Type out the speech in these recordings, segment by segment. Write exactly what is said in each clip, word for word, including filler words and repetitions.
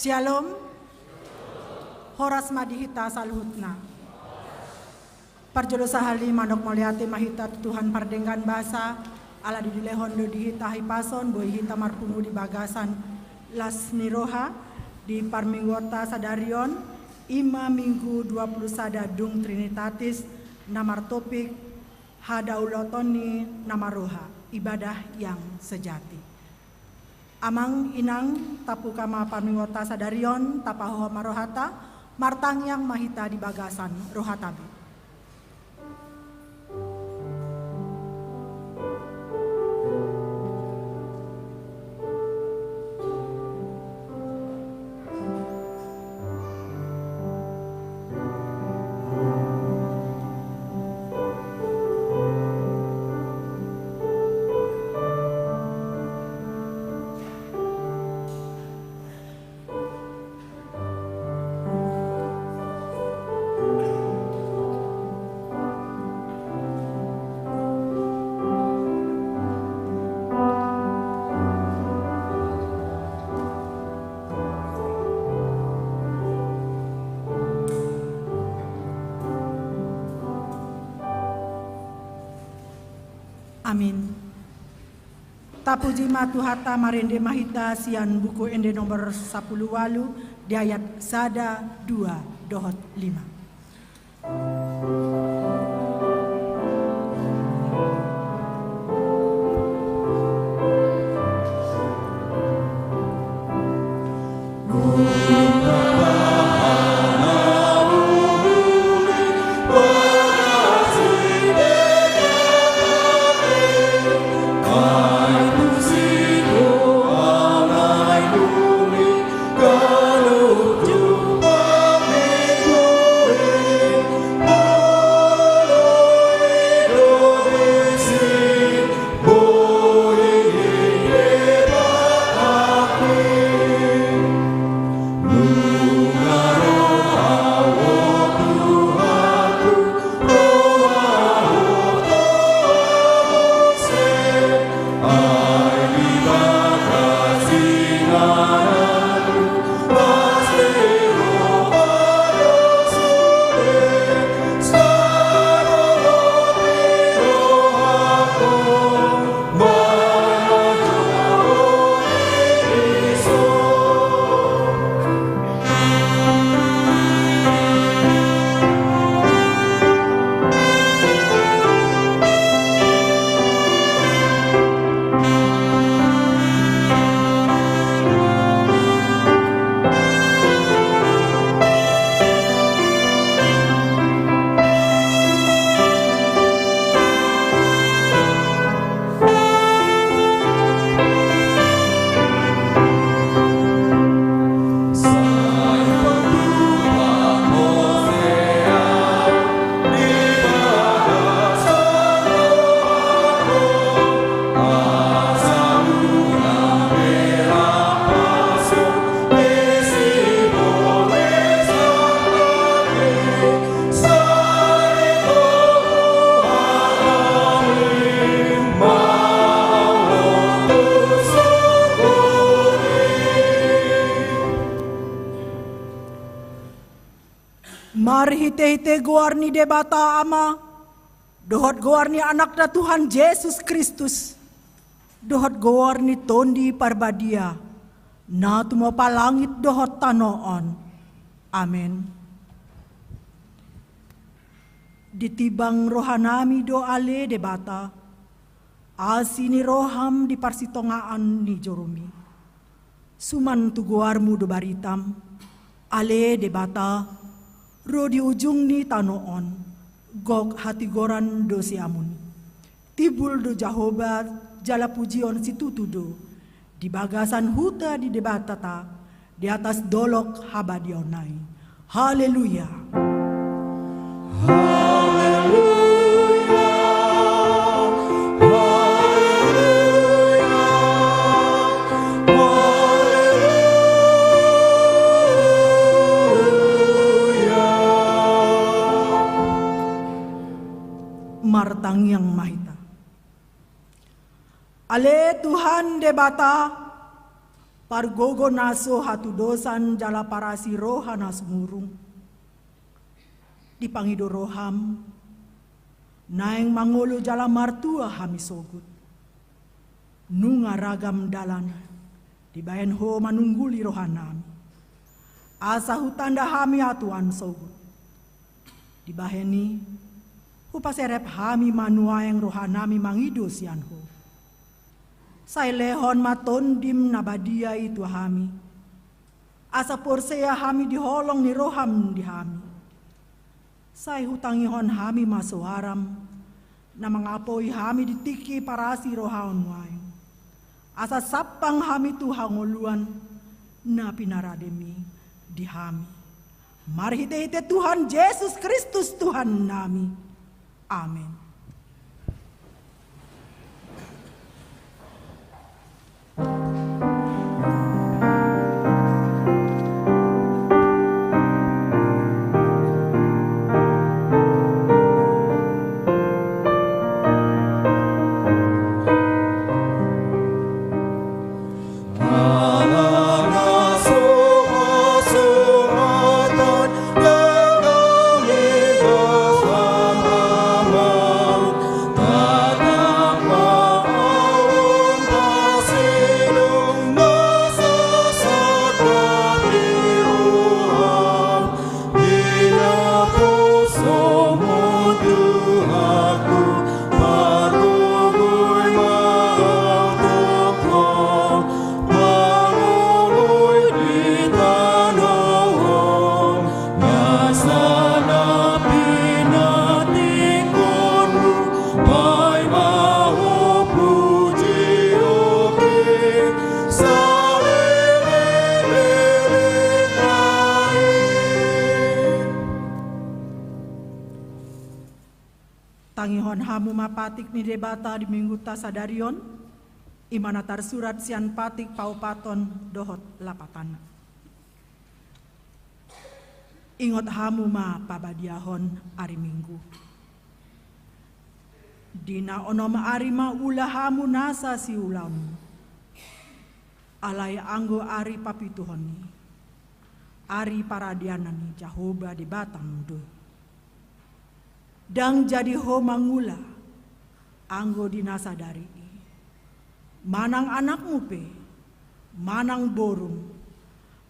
Syalom. Horas ma di hita saluhutna. Parjolo sahali mandok mauliate ma hita tu Tuhan pardenggan basa, ala dilehon do di hita hahipason boi hita marpungu di bagasan las ni roha di parmingguonta sadari on, i ma minggu dua pulu sada dung Trinitatis, na martopik hadaulaton ni na marroha, ibadah yang sejati. Amang, inang, tapuka ma parmingguonta sadari on, tapahohom ma rohanta, martangiang ma hita di bagasan rohanta be. Amin. Tapuji ma Tuhanta, marende ma hita sian Buku Ende nomor sapulu ualu, di ayat sada, dua, dohot lima. Marhitehite goar ni Debata Ama, dohot goar ni Anakna Tuhan Jesus Kristus, dohot goar ni Tondi Parbadia, na tumompa langit dohot tano on. Amen. Ditimbang rohanami do ale Debata, asi ni roham di parsitongaan ni joromi. Suman tu goarmu do baritam, ale Debata, ro di ujung ni tano on, gok hatigoran do siamun. Timbul do Jahowa, jala pujion situtu do di bagasan huta ni Debatata, di atas dolok habadiaonna i. Haleluya. Haleluya. Haleluya. Haleluya. Martangiang ma hita. Ale Tuhan Debata, Pargogo na so hatudosan jala parasi roha na sumurung, dipangido roham, naeng mangolu jala martua hami sogot. Nunga ragam dalan dibahen Ho manungguli rohanami, asa hutanda hami atuan sogot. Dibahen i, hupaserep hami ma nuaeng rohanami mangido sian Ho. Sai lehon ma Tondim na badia i tu hami, asa porsea hami di holong ni roham di hami. Sai hutangihon hami ma soaram, na mangapoi hami di tingki parasi roha on nuaeng, asa sampang hami tu hangoluan na pinarademi di hami. Marhitehite Tuhan Jesus Kristus Tuhannami. Amen. Tangihon hamu ma patik ni Debata di minggunta sadari on, i ma na tarsurat sian patik paopathon dohot lapatanna. Ingot hamu ma pabadiahon ari Minggu. Di na onom ari ma ula hamu nasa siulaonmu. Alai anggo ari papituhon i, ari paradianan ni Jahowa Debatam do i. Ndang jadi ho mangula anggo di na sadari i, manang anakmu pe, manang borum,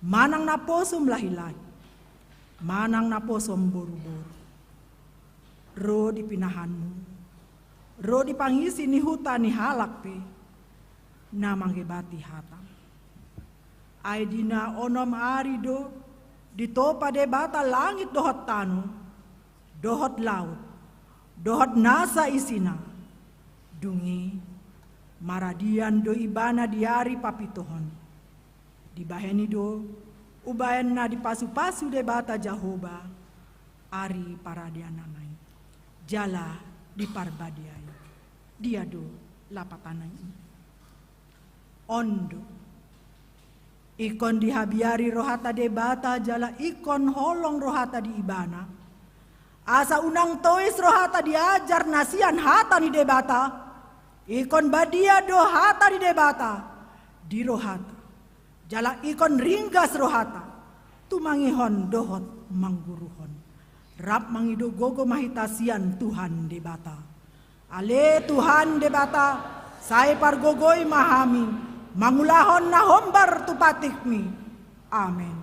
manang naposom lahilahi, manang naposom boruboru, ro di pinahanmu, ro di pangisi ni huta ni halak pe, na mangebati hatam. Ai di na onom ari do ditopa Debata langit dohot tano, dohot laut, dohot nasa isina. Dung i, maradian do Ibana di ari papituhon i. Dibahen i do umbahen na dipasupasu Debata Jahowa ari paradiananna i, jala diparbadiai. Dia do lapatanna i? On do. Ingkon dihabiari rohata Debata jala ingkon holong rohata di Ibana, asa unang tois rohata di ajar na sian hata ni Debata. Ingkon badia do hata ni Debata di rohata, jala ingkon ringgas rohata tumangihon dohot mangguruhon. Rap mangido gogo ma hita sian Tuhan Debata. Ale Tuhan Debata, sai pargogoi ma hami mangulahon na hombar tu patikmi. Amen.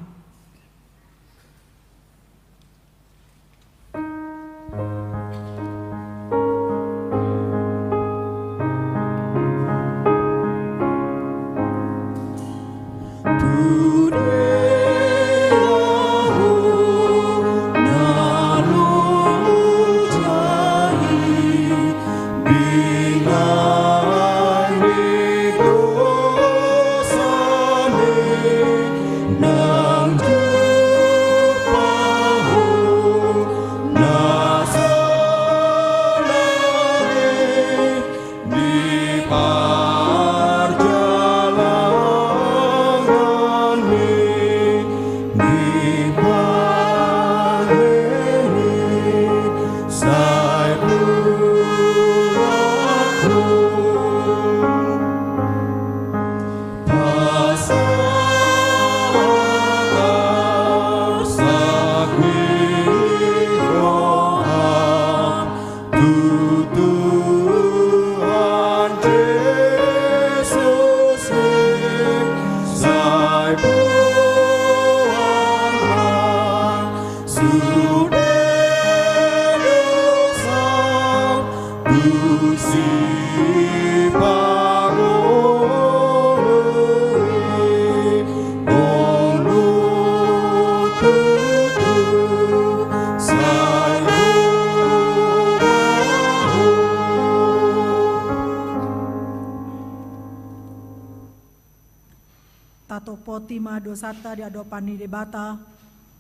Tatopoti ma dosanta di adopan ni Debata,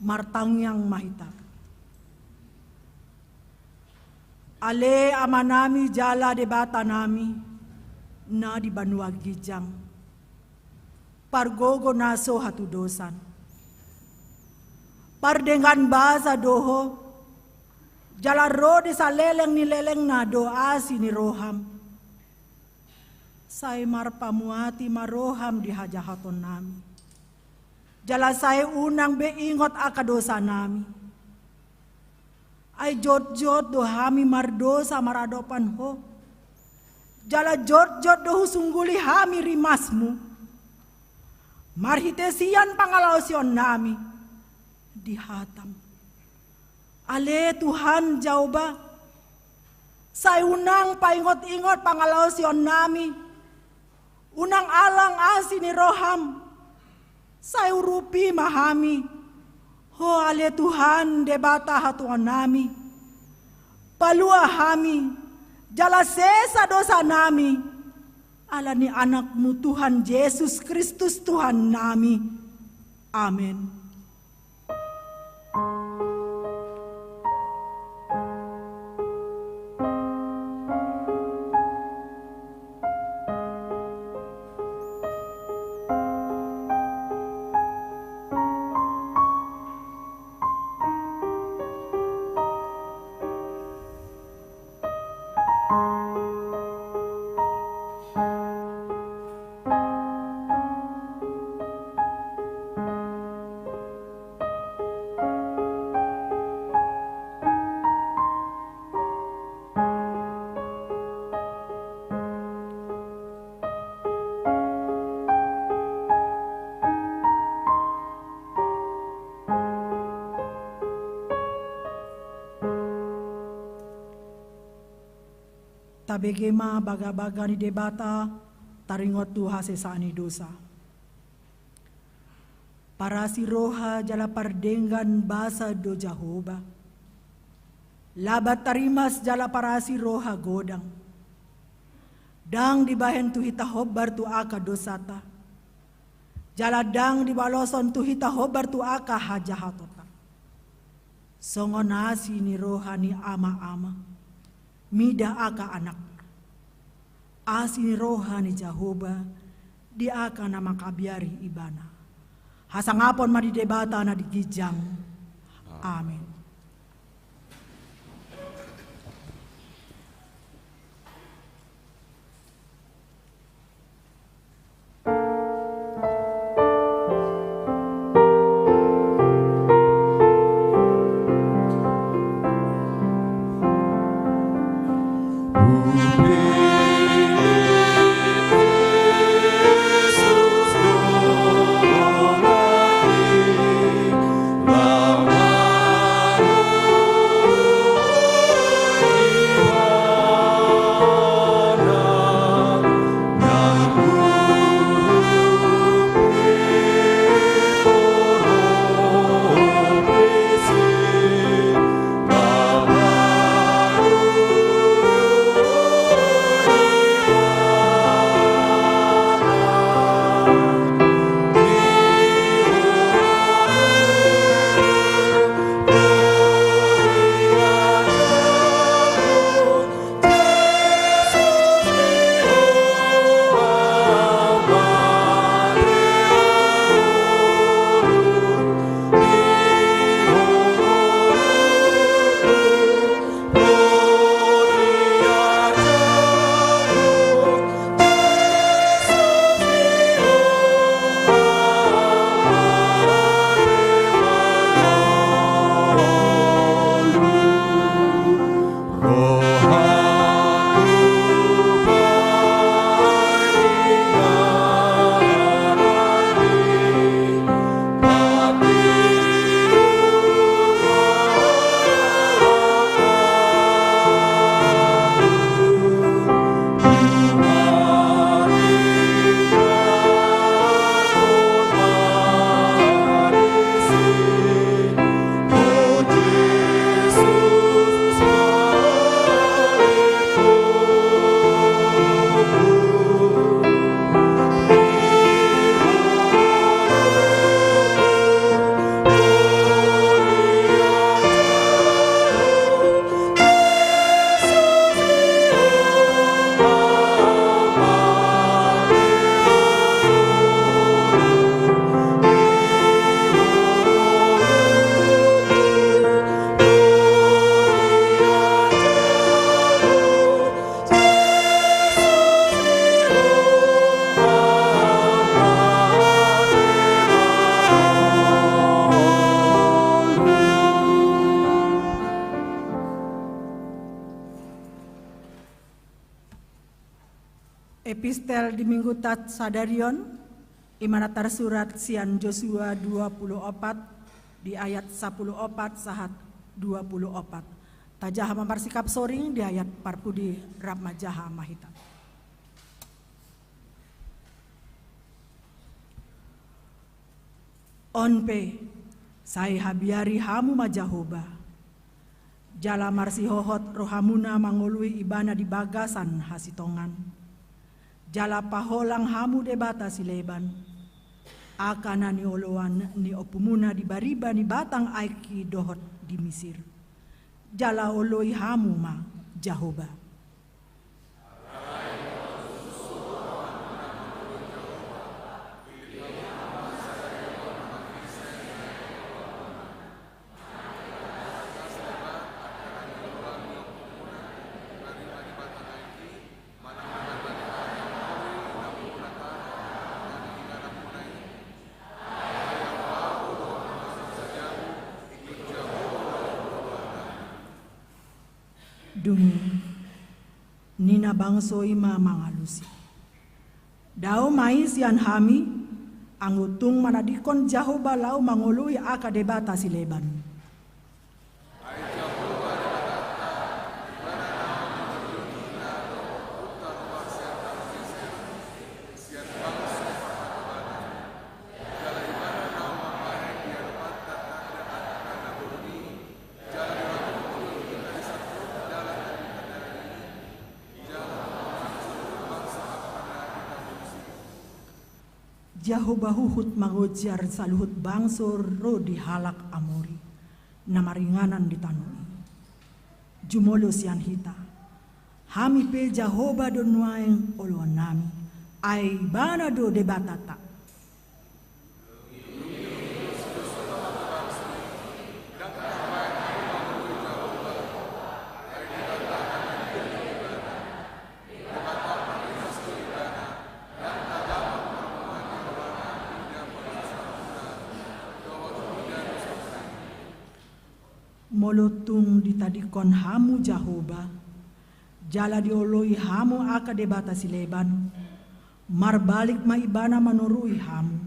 martangiang ma hita. Ale Amanami jala Debatanami, na di banua ginjang. Pargogo na so hatudosan. Pardenggan basa do Ho, jala ro di saleleng ni lelengna do asi ni roham. Sai marpamuati ma roham di hajahatonnami. Jala sai unang be ingot angka dosanami. Ai jotjot do hami mardosa maradopan Ho. Jala jotjot do husungguli hami rimasmu. Marhite sian pangalaosionnami di hatam. Ale Tuhan Jahowa, sai unang paingot-ingot pangalaosionnami, unang alang asi ni roham, sai urupi ma hami, Ho ale Tuhan Debata hatuaonnami, palua hami, jala sesa dosanami, ala ni Anakmu Tuhan Jesus Kristus Tuhannami. Amen. Tabege ma bagabaga ni Debata, taringot tu hasesaan ni dosa. Parasi roha jala pardenggan basa do Jahowa. Laban tarimas jala parasi roha godang. Ndang dibahen tu hita hombar tu angka dosanta. Jala ndang dibaloshon tu hita hombar tu angka hajahatonta. Songon asi ni roha ni ama-ama mida angka anakna. Asi ni roha ni Jahowa di angka na mangkabiari Ibana. Hasangapon ma di Debata na di ginjang. Amen. Di minggu ta sadari on, i ma na tarsurat sian Josua dua pulu opat, di ayat sapulu opat sahat dua pulu opat. Tajaha ma marsikap soring di ayat parpudi, rap manjaha ma hita. On pe, sai habiari hamu ma Jahowa, jala marsihohot rohamuna mangoloi Ibana di bagasan hasitongan. Jala paholang hamu debata sileban, angka na nioloan ni ompumuna di bariba ni batang aek i dohot di Misir. Jala oloi hamu ma Jahowa. Dung i, nina bangso i ma mangalusi: Dao ma i sian hami, anggo tung manadingkon Jahowa laho mangoloi angka debata sileban. Jahowa huhut mangonjar saluhut bangso ro di halak Amori na maringanan di tano i. Jumolo sian hita: Hami pe Jahowa do nuaeng oloannami, ai Ibana do Debatanta. Molo tung ditadingkon hamu Jahowa, jala dioloi hamu angka debata sileban, marbalik ma Ibana manorui hamu.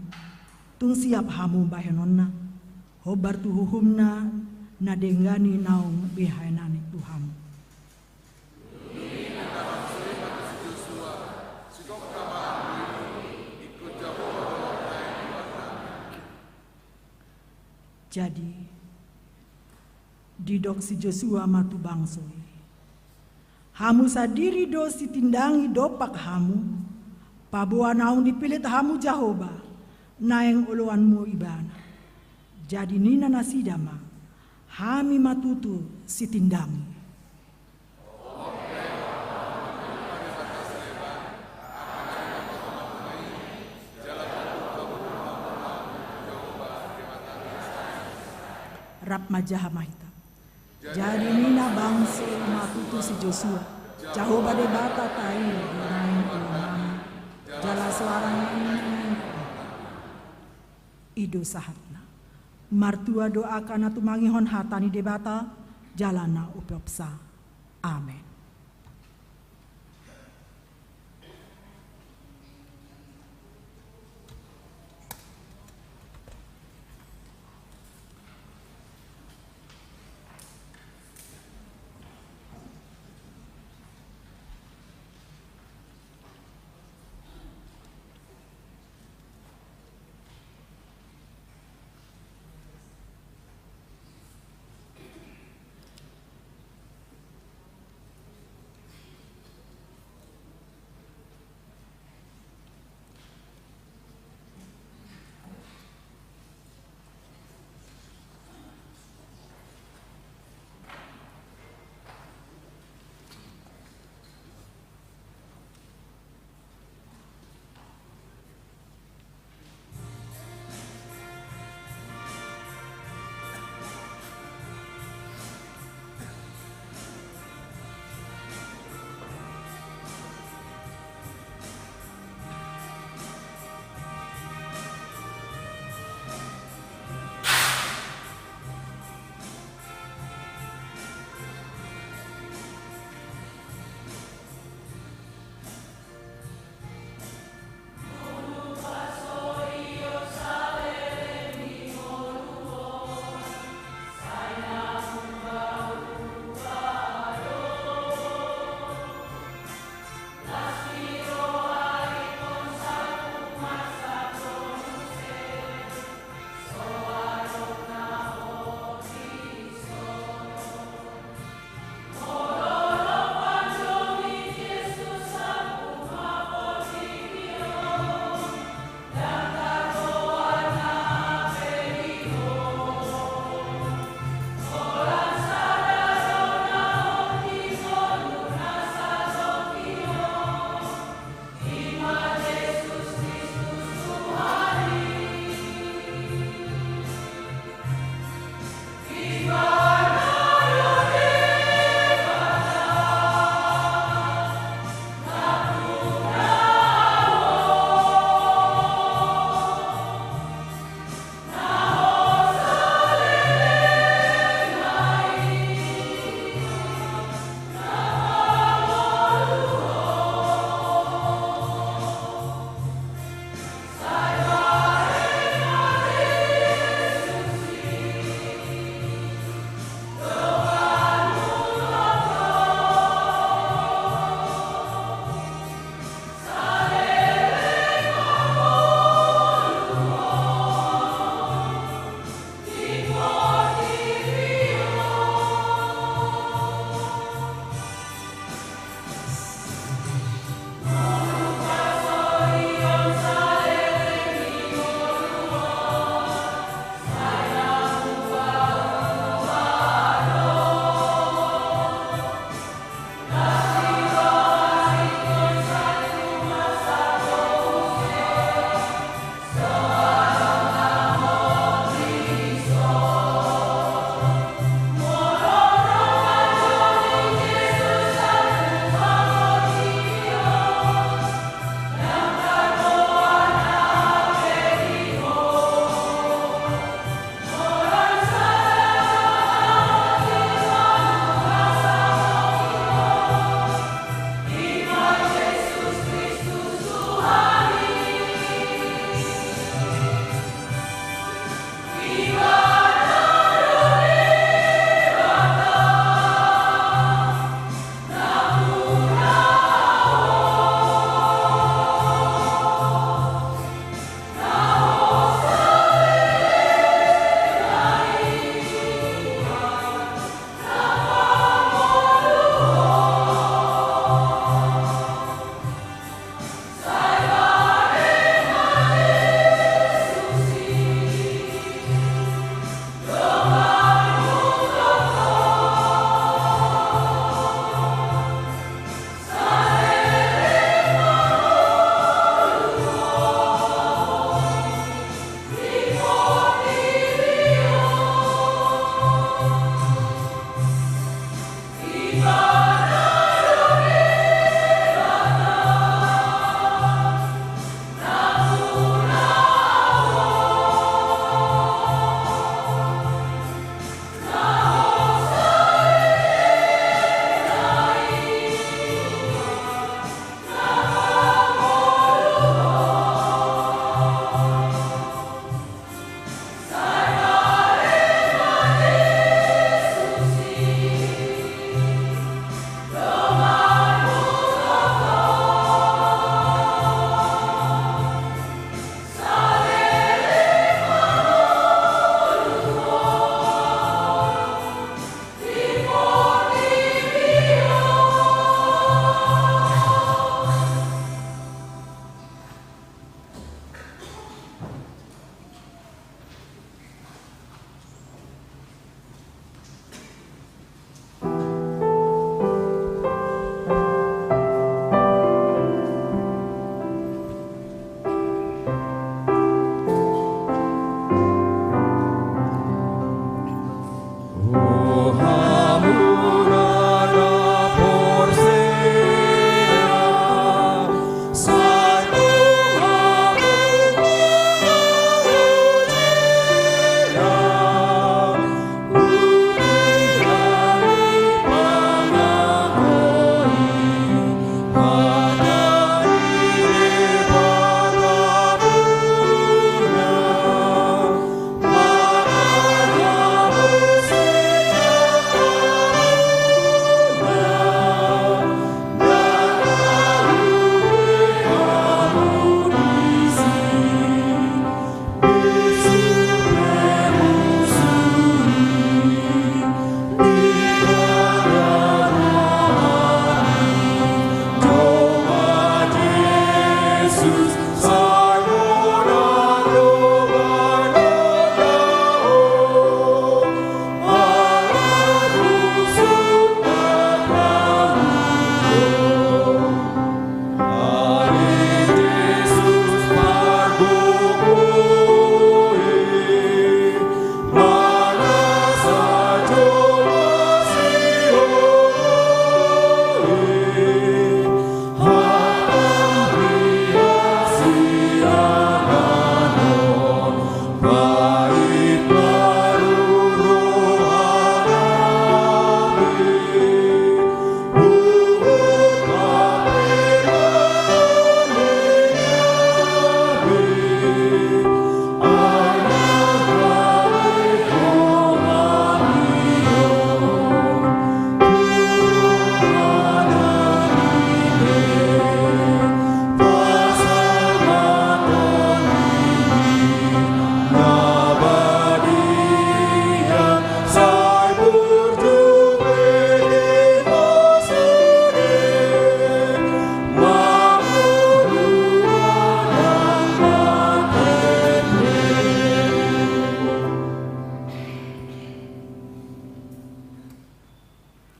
Tung siap hamu bahenonna, hombar tu uhumna na denggan i naung ibahenanna tu hamu. Jadi, didok si Josua ma tu bangso i: Hamu sandiri do sitindangi dompak hamu, paboa naung dipilit hamu Jahowa, naeng oloanmu Ibana. Jadi nina nasida ma: Hami ma tutu sitindangi. Rap manjaha ma hita. Jadi nina bangso i ma tutu si Josua: Jahowa Debatanta i do naeng oloannami, jala soarana i naeng. I do sahatna. Martua do angka na tumangihon hata ni Debata, jala na umpeopsa. Amen.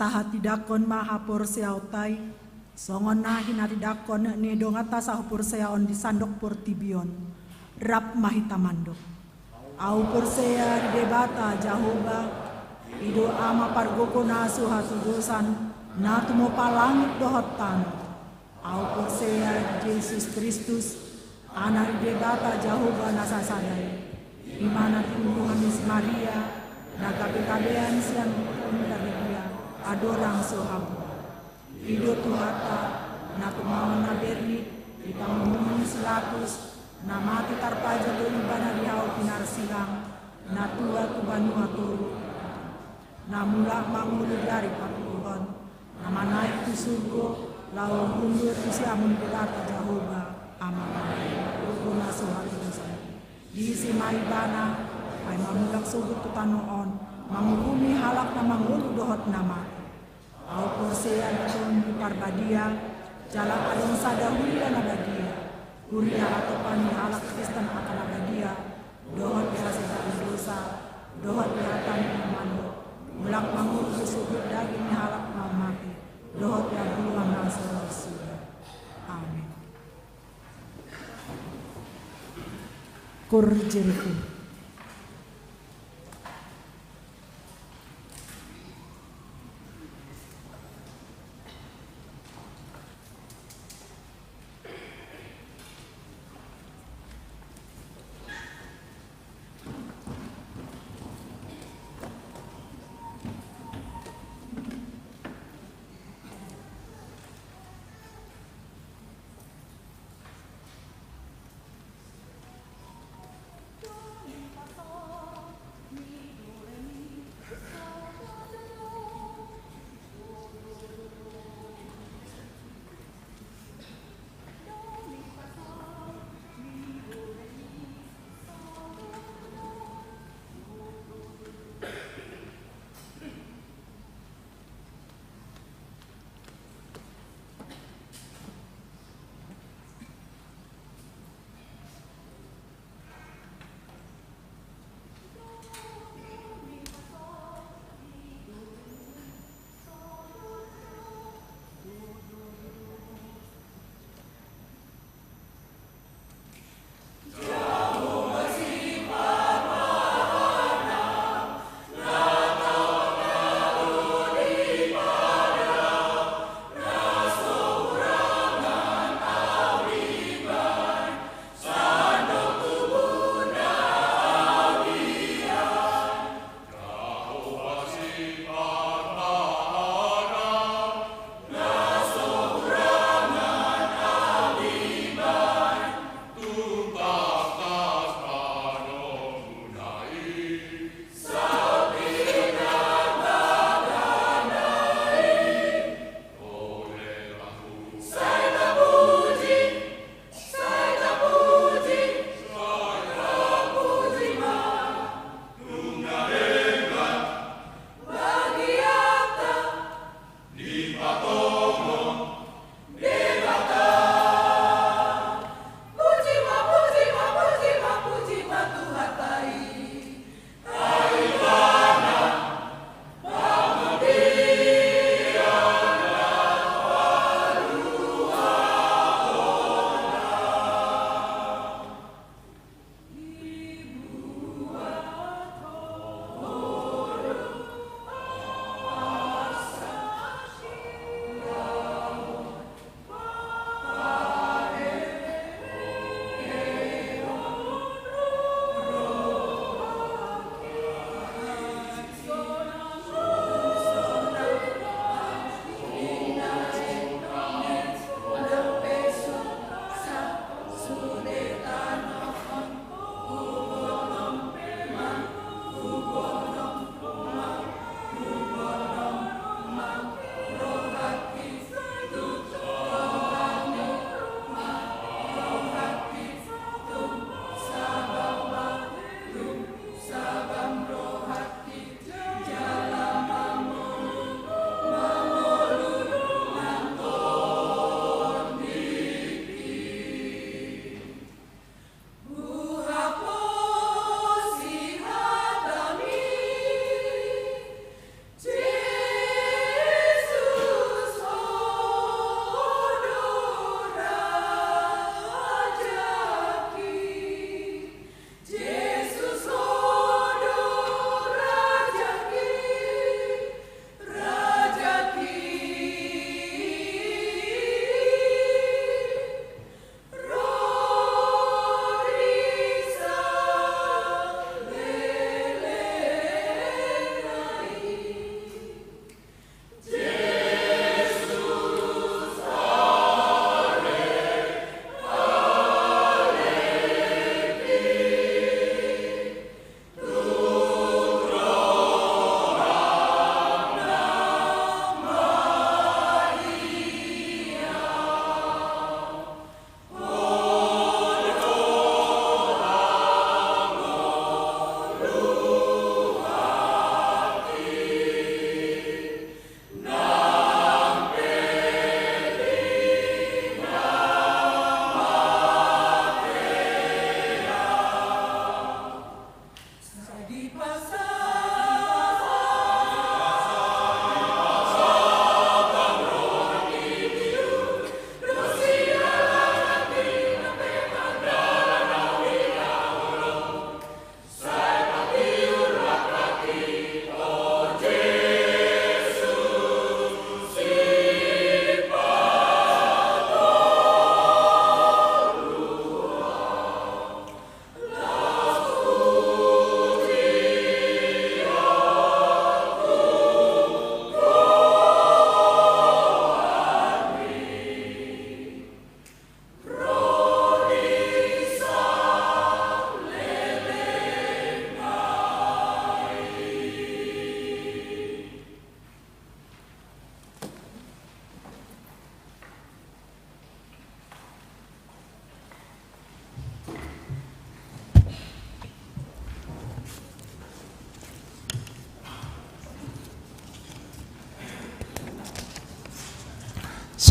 Tahatindangkon ma haporseaonta i, songon na hinatindangkon ni donganta sahaporseaon di sandok portibi on. Rap ma hita mandok. Ahu porsea di Debata Jahowa, i do Ama pargogo na so hatudosan, na tumopa langit dohot tano. Ahu porsea di Jesus Kristus, Anak ni Debata Jahowa na sasada i, i ma na tinubuhon ni si Maria, na gabe gabean sian Punta Maria, andorang so habuan. I do Tuhanta, na tumaon na bernit, di panguhuman ni si Pilatus, na mate tarpajal do ibana di hau pinarsilang, na tua tu banua toru, na mulak mangolu di ari parpudi on, na manaek tu surgo, laho hundul tu siamun ni Debata Jahowa, Ama na pargogo na so hatudosan i. Disi ma ibana, ai ma mulak sogot tu tano on, manguhumi halak na mangolu dohot na mate. Ahu porsea di Tondi Parbadia, jala adong sada huria na badia, huria atopan ni halak Kristen angka na badia, dohot di hasesaan ni dosa, dohot di hata ni na mandok, mulak mangolu di sogot daging ni halak na mate, dohot di hangoluan na so ro suda. Amen. Cur Jericho.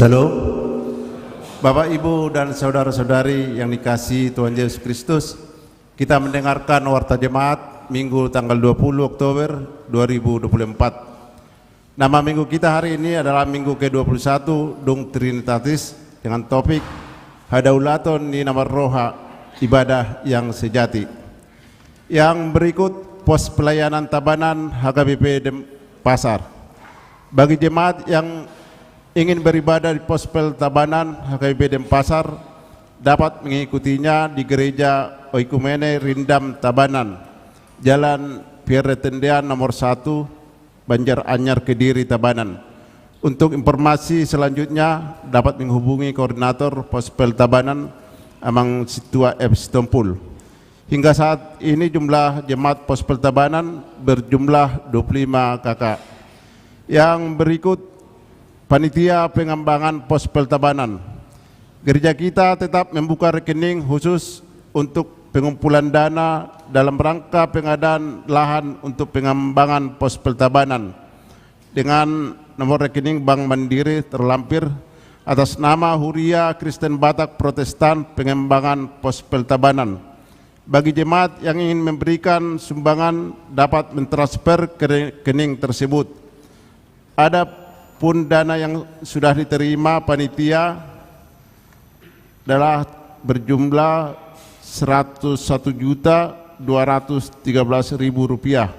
Shalom. Bapak, Ibu, dan saudara-saudari yang dikasihi Tuhan Yesus Kristus, kita mendengarkan Warta Jemaat Minggu tanggal dua puluh Oktober dua ribu dua puluh empat. Nama minggu kita hari ini adalah minggu kedua puluh satu Dung Trinitatis, dengan topik Hadaulaton ni na Marroha, Ibadah yang Sejati. Yang berikut pos pelayanan Tabanan H K B P Denpasar. Bagi jemaat yang ingin beribadah di pos pel Tabanan H K B P Denpasar, dapat mengikutinya di Gereja Oikumene Rindam Tabanan, Jalan Pierre Tendean nomor satu, Banjar Anyar, Kediri, Tabanan. Untuk informasi selanjutnya dapat menghubungi koordinator Pospel Tabanan, Amang Sintua F Sitompul. Hingga saat ini jumlah jemaat Pospel Tabanan berjumlah dua puluh lima K K. Yang berikut panitia pengembangan Pospel Tabanan. Gereja kita tetap membuka rekening khusus untuk pengumpulan dana dalam rangka pengadaan lahan untuk pengembangan Pospel Tabanan dengan nomor rekening Bank Mandiri terlampir atas nama Huria Kristen Batak Protestan Pengembangan Pospel Tabanan. Bagi jemaat yang ingin memberikan sumbangan dapat mentransfer ke rekening tersebut. Adapun dana yang sudah diterima panitia adalah berjumlah seratus satu juta dua ratus tiga belas ribu rupiah.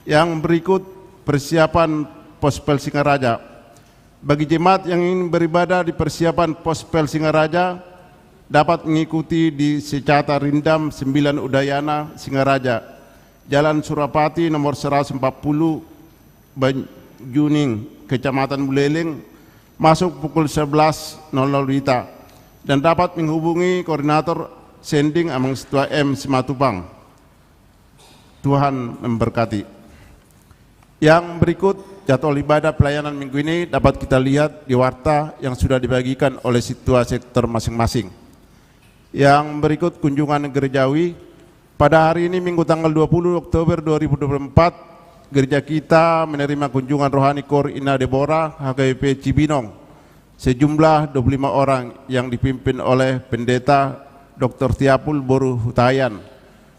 Yang berikut persiapan Pospel Singaraja. Bagi jemaat yang ingin beribadah di persiapan Pospel Singaraja, dapat mengikuti di Secata Rindam sembilan Udayana, Singaraja, Jalan Surapati nomor seratus empat puluh, Banjuning, Kecamatan Buleleng, masuk pukul sebelas nol nol WITA, dan dapat menghubungi koordinator sending Amang Sintua M Simatupang. Tuhan memberkati. Yang berikut jadwal ibadah pelayanan minggu ini dapat kita lihat di warta yang sudah dibagikan oleh sintua sektor masing-masing. Yang berikut kunjungan gerejawi. Pada hari ini, Minggu tanggal dua puluh Oktober dua ribu dua puluh empat, gereja kita menerima kunjungan rohani Kor Ina Debora H K B P Cibinong sejumlah dua puluh lima orang yang dipimpin oleh Pendeta Doktor Tiapul boru Hutahian.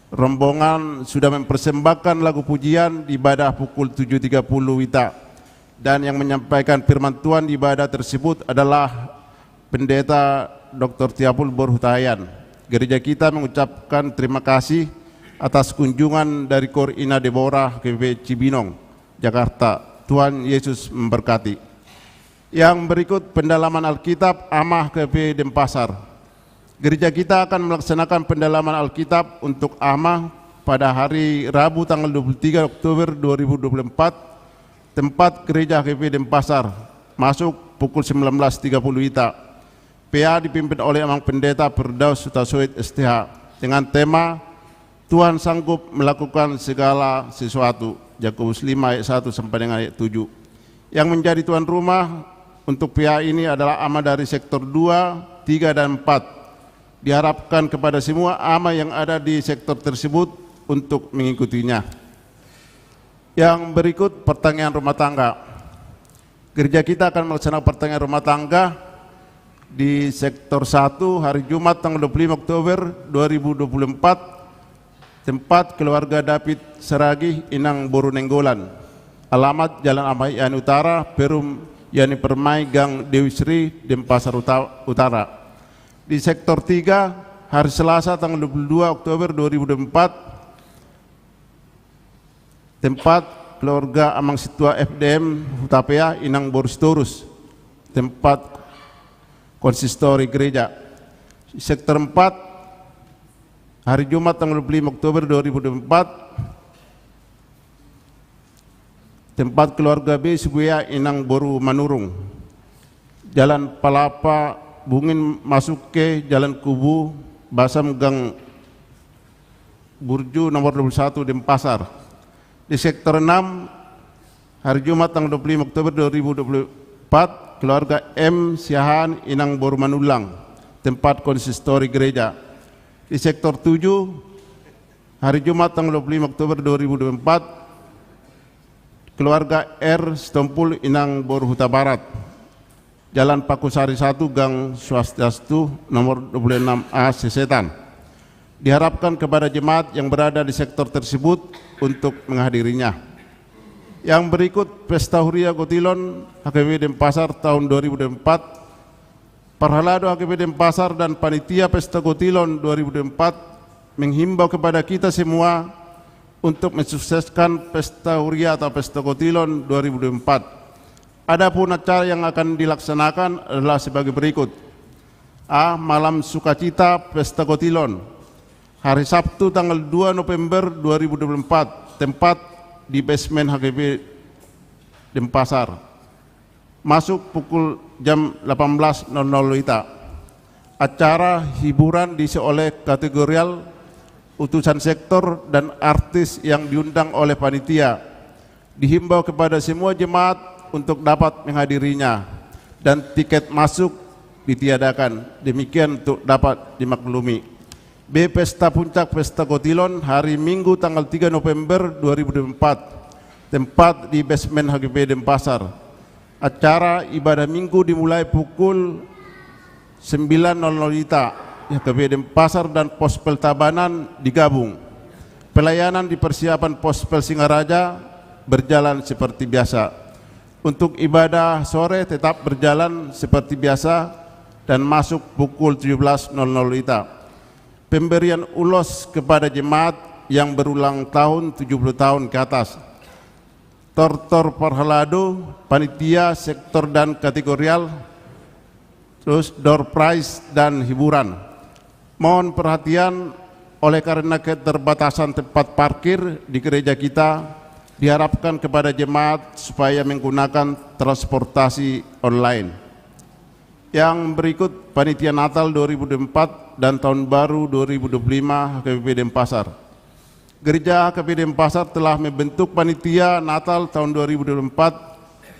Rombongan sudah mempersembahkan lagu pujian di ibadah pukul tujuh tiga puluh WITA. Dan yang menyampaikan firman Tuhan di ibadah tersebut adalah Pendeta Doktor Tiapul boru Hutahian. Gereja kita mengucapkan terima kasih atas kunjungan dari Kor Ina Debora H K B P Cibinong, Jakarta. Tuhan Yesus memberkati. Yang berikut pendalaman Alkitab Amah H K B P Denpasar. Gereja kita akan melaksanakan pendalaman Alkitab untuk Amah pada hari Rabu tanggal dua puluh tiga Oktober dua ribu dua puluh empat, tempat Gereja H K B P Denpasar, masuk pukul sembilan belas tiga puluh WITA. P A dipimpin oleh Amang Pendeta Firdaus Hutasoit S T H, dengan tema Tuhan sanggup melakukan segala sesuatu, Yakobus lima ayat satu sampai dengan ayat tujuh. Yang menjadi tuan rumah untuk P A ini adalah amah dari sektor dua, tiga, dan empat. Diharapkan kepada semua amah yang ada di sektor tersebut untuk mengikutinya. Yang berikut pertanian rumah tangga. Gereja kita akan melaksanakan pertanian rumah tangga di sektor satu hari Jumat tanggal dua puluh lima Oktober dua ribu dua puluh empat, Tempat keluarga David Saragih, Inang boru Nainggolan. Alamat Jalan Ahmad Yani Utara, Perum Yani Permai, Gang Dewi Sri, Denpasar Uta-, Utara. Di sektor tiga, hari Selasa tanggal dua puluh dua Oktober dua ribu dua puluh empat, tempat keluarga Amang Sintua F D M Hutapea, Inang boru Sitorus. Tempat konsistori gereja. Sektor empat, hari Jumat tanggal dua puluh lima Oktober dua ribu dua puluh empat, tempat keluarga B Sibuea, Inang boru Manurung. Jalan Palapa Bungin masuk ke Jalan Kubu Basam, Gang Burju nomor dua puluh satu, Denpasar. Di sektor enam, hari Jumat tanggal dua puluh lima Oktober dua ribu dua puluh empat, keluarga M Siahaan, Inang boru Manullang, tempat konsistori gereja. Di sektor tujuh, hari Jumat tanggal dua puluh lima Oktober dua ribu dua puluh empat, keluarga R Sitompul, Inang boru Hutabarat. Jalan Pakusari satu, Gang Swastiastu, nomor dua puluh enam A, Sesetan. Diharapkan kepada jemaat yang berada di sektor tersebut untuk menghadirinya. Yang berikut Pesta Huria Gotilon H K B P Denpasar tahun dua ribu dua puluh empat. Parhalado H K B P Denpasar dan panitia Pesta Gotilon dua ribu dua puluh empat menghimbau kepada kita semua untuk mensukseskan Pesta Huria atau Pesta Gotilon dua ribu dua puluh empat. Adapun acara yang akan dilaksanakan adalah sebagai berikut. A. Malam sukacita Pesta Gotilon, hari Sabtu tanggal dua November dua ribu dua puluh empat, tempat di basement H K B P Denpasar. Masuk pukul jam delapan belas nol nol WITA. Acara hiburan diisi oleh kategorial, utusan sektor, dan artis yang diundang oleh panitia. Dihimbau kepada semua jemaat untuk dapat menghadirinya, dan tiket masuk ditiadakan. Demikian untuk dapat dimaklumi. B. Pesta puncak Pesta Gotilon, hari Minggu tanggal tiga November dua ribu dua puluh empat. Tempat di basement H K B P Denpasar. Acara ibadah Minggu dimulai pukul sembilan nol nol WITA, H K B P Denpasar dan Pospel Tabanan digabung. Pelayanan di persiapan Pospel Singaraja berjalan seperti biasa. Untuk ibadah sore tetap berjalan seperti biasa dan masuk pukul tujuh belas nol nol WITA. Pemberian ulos kepada jemaat yang berulang tahun tujuh puluh tahun ke atas. Tortor parhalado, panitia, sektor dan kategorial, terus door prize dan hiburan. Mohon perhatian, oleh karena keterbatasan tempat parkir di gereja kita, diharapkan kepada jemaat supaya menggunakan transportasi online. Yang berikut panitia Natal dua ribu dua puluh empat dan tahun baru dua ribu dua puluh lima H K B P Denpasar. Gereja H K B P Denpasar telah membentuk panitia Natal tahun dua ribu dua puluh empat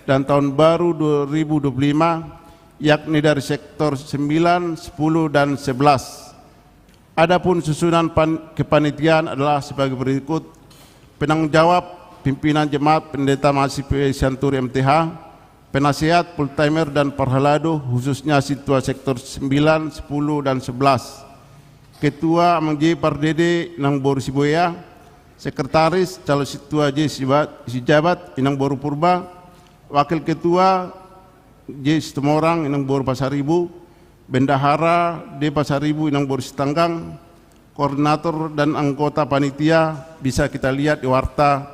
dan tahun baru dua ribu dua puluh lima, yakni dari sektor sembilan, sepuluh, dan sebelas. Adapun susunan pan-, kepanitiaan adalah sebagai berikut. Penanggung jawab, pimpinan jemaat Pendeta Masih P. Sianturi M T H, penasehat, full timer, dan parhalado, khususnya sintua sektor sembilan, sepuluh, dan sebelas. Ketua, Amang J Pardede, Inang boru Sibuea. Sekretaris, calon sintua J Siba-, Sijabat, Inang boru Purba. Wakil ketua, J Situmorang, Inang boru Pasaribu. Bendahara, D Pasaribu, Inang boru Sitanggang. Koordinator dan anggota panitia bisa kita lihat di warta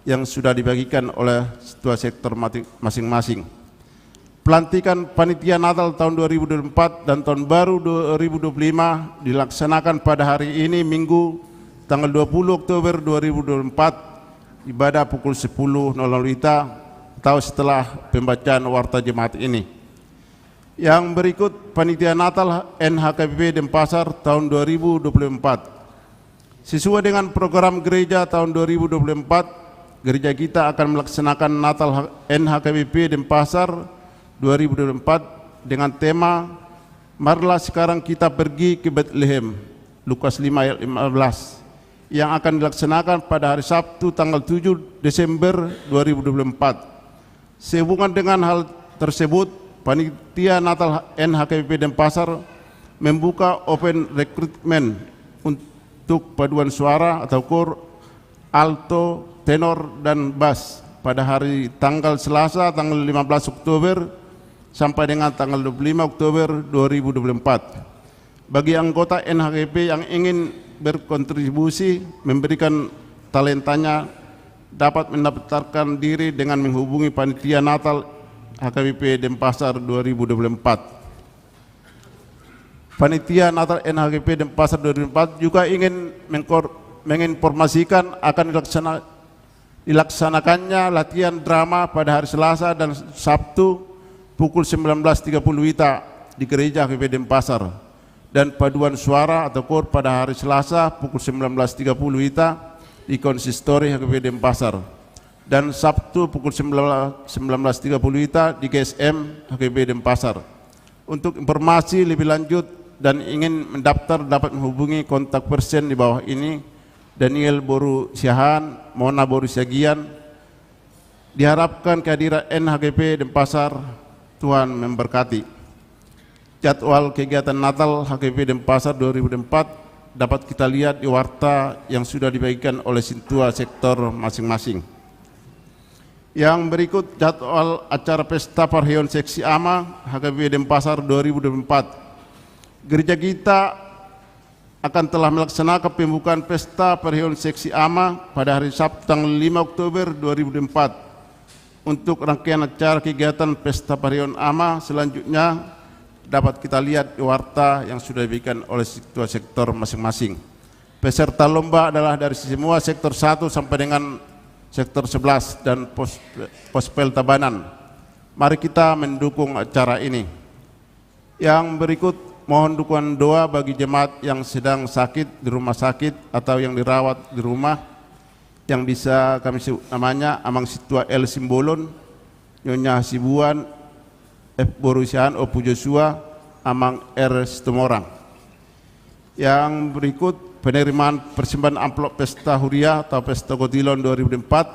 yang sudah dibagikan oleh sintua sektor mati-, masing-masing. Pelantikan panitia Natal tahun dua ribu dua puluh empat dan tahun baru dua ribu dua puluh lima dilaksanakan pada hari ini, Minggu, tanggal dua puluh Oktober dua ribu dua puluh empat, ibadah pukul sepuluh nol nol WITA, atau setelah pembacaan warta jemaat ini. Yang berikut panitia Natal N H K B P Denpasar tahun dua ribu dua puluh empat. Sesuai dengan program gereja tahun dua ribu dua puluh empat, gereja kita akan melaksanakan Natal H-, N H K B P Denpasar dua ribu dua puluh empat dengan tema Marilah Sekarang Kita Pergi ke Betlehem, Lukas lima ayat lima belas, yang akan dilaksanakan pada hari Sabtu tanggal tujuh Desember dua ribu dua puluh empat. Sehubungan dengan hal tersebut, panitia Natal N H K B P Denpasar membuka open recruitment un-, untuk paduan suara atau kor, alto, tenor, dan bas pada hari tanggal Selasa, tanggal lima belas Oktober, sampai dengan tanggal dua puluh lima Oktober dua ribu dua puluh empat. Bagi anggota N H K P yang ingin berkontribusi memberikan talentanya, dapat mendaftarkan diri dengan menghubungi Panitia Natal H K B P Denpasar dua ribu dua puluh empat. Panitia Natal N H K P Denpasar dua ribu empat juga ingin mengkor-, menginformasikan akan dilaksana-, dilaksanakannya latihan drama pada hari Selasa dan Sabtu pukul sembilan belas tiga puluh WITA di Gereja H K P Denpasar, dan paduan suara atau kor pada hari Selasa pukul sembilan belas tiga puluh WITA di Konsistori H K P Denpasar, dan Sabtu pukul sembilan belas tiga puluh WITA di G S M H K P Denpasar. Untuk informasi lebih lanjut dan ingin mendaftar, dapat menghubungi kontak person di bawah ini, Daniel boru Siahaan, Mona boru Siagian. Diharapkan kehadiran N H K P Denpasar. Tuhan memberkati. Jadwal kegiatan Natal H K P Denpasar dua ribu dua puluh empat dapat kita lihat di warta yang sudah dibagikan oleh sintua sektor masing-masing. Yang berikut jadwal acara Pesta Parheon Seksi Ama H K P Denpasar dua ribu dua puluh empat. Gereja kita akan telah melaksanakan pembukaan Pesta Parheon Seksi Ama pada hari Sabtu tanggal lima Oktober dua ribu dua puluh empat. Untuk rangkaian acara kegiatan Pesta Parheon Ama selanjutnya dapat kita lihat di warta yang sudah diberikan oleh ketua sektor masing-masing. Peserta lomba adalah dari semua sektor satu sampai dengan sektor sebelas dan pos, Pospel Tabanan. Mari kita mendukung acara ini. Yang berikut, mohon dukungan doa bagi jemaat yang sedang sakit di rumah sakit atau yang dirawat di rumah, yang bisa kami sebut namanya, Amang Sintua L Simbolon, Nyonya Hasibuan, F boru Siahaan, Ompu Joshua, Amang R Situmorang. Yang berikut, penerimaan persembahan amplop Pesta Huria atau Pesta Kotilon dua ribu dua puluh empat,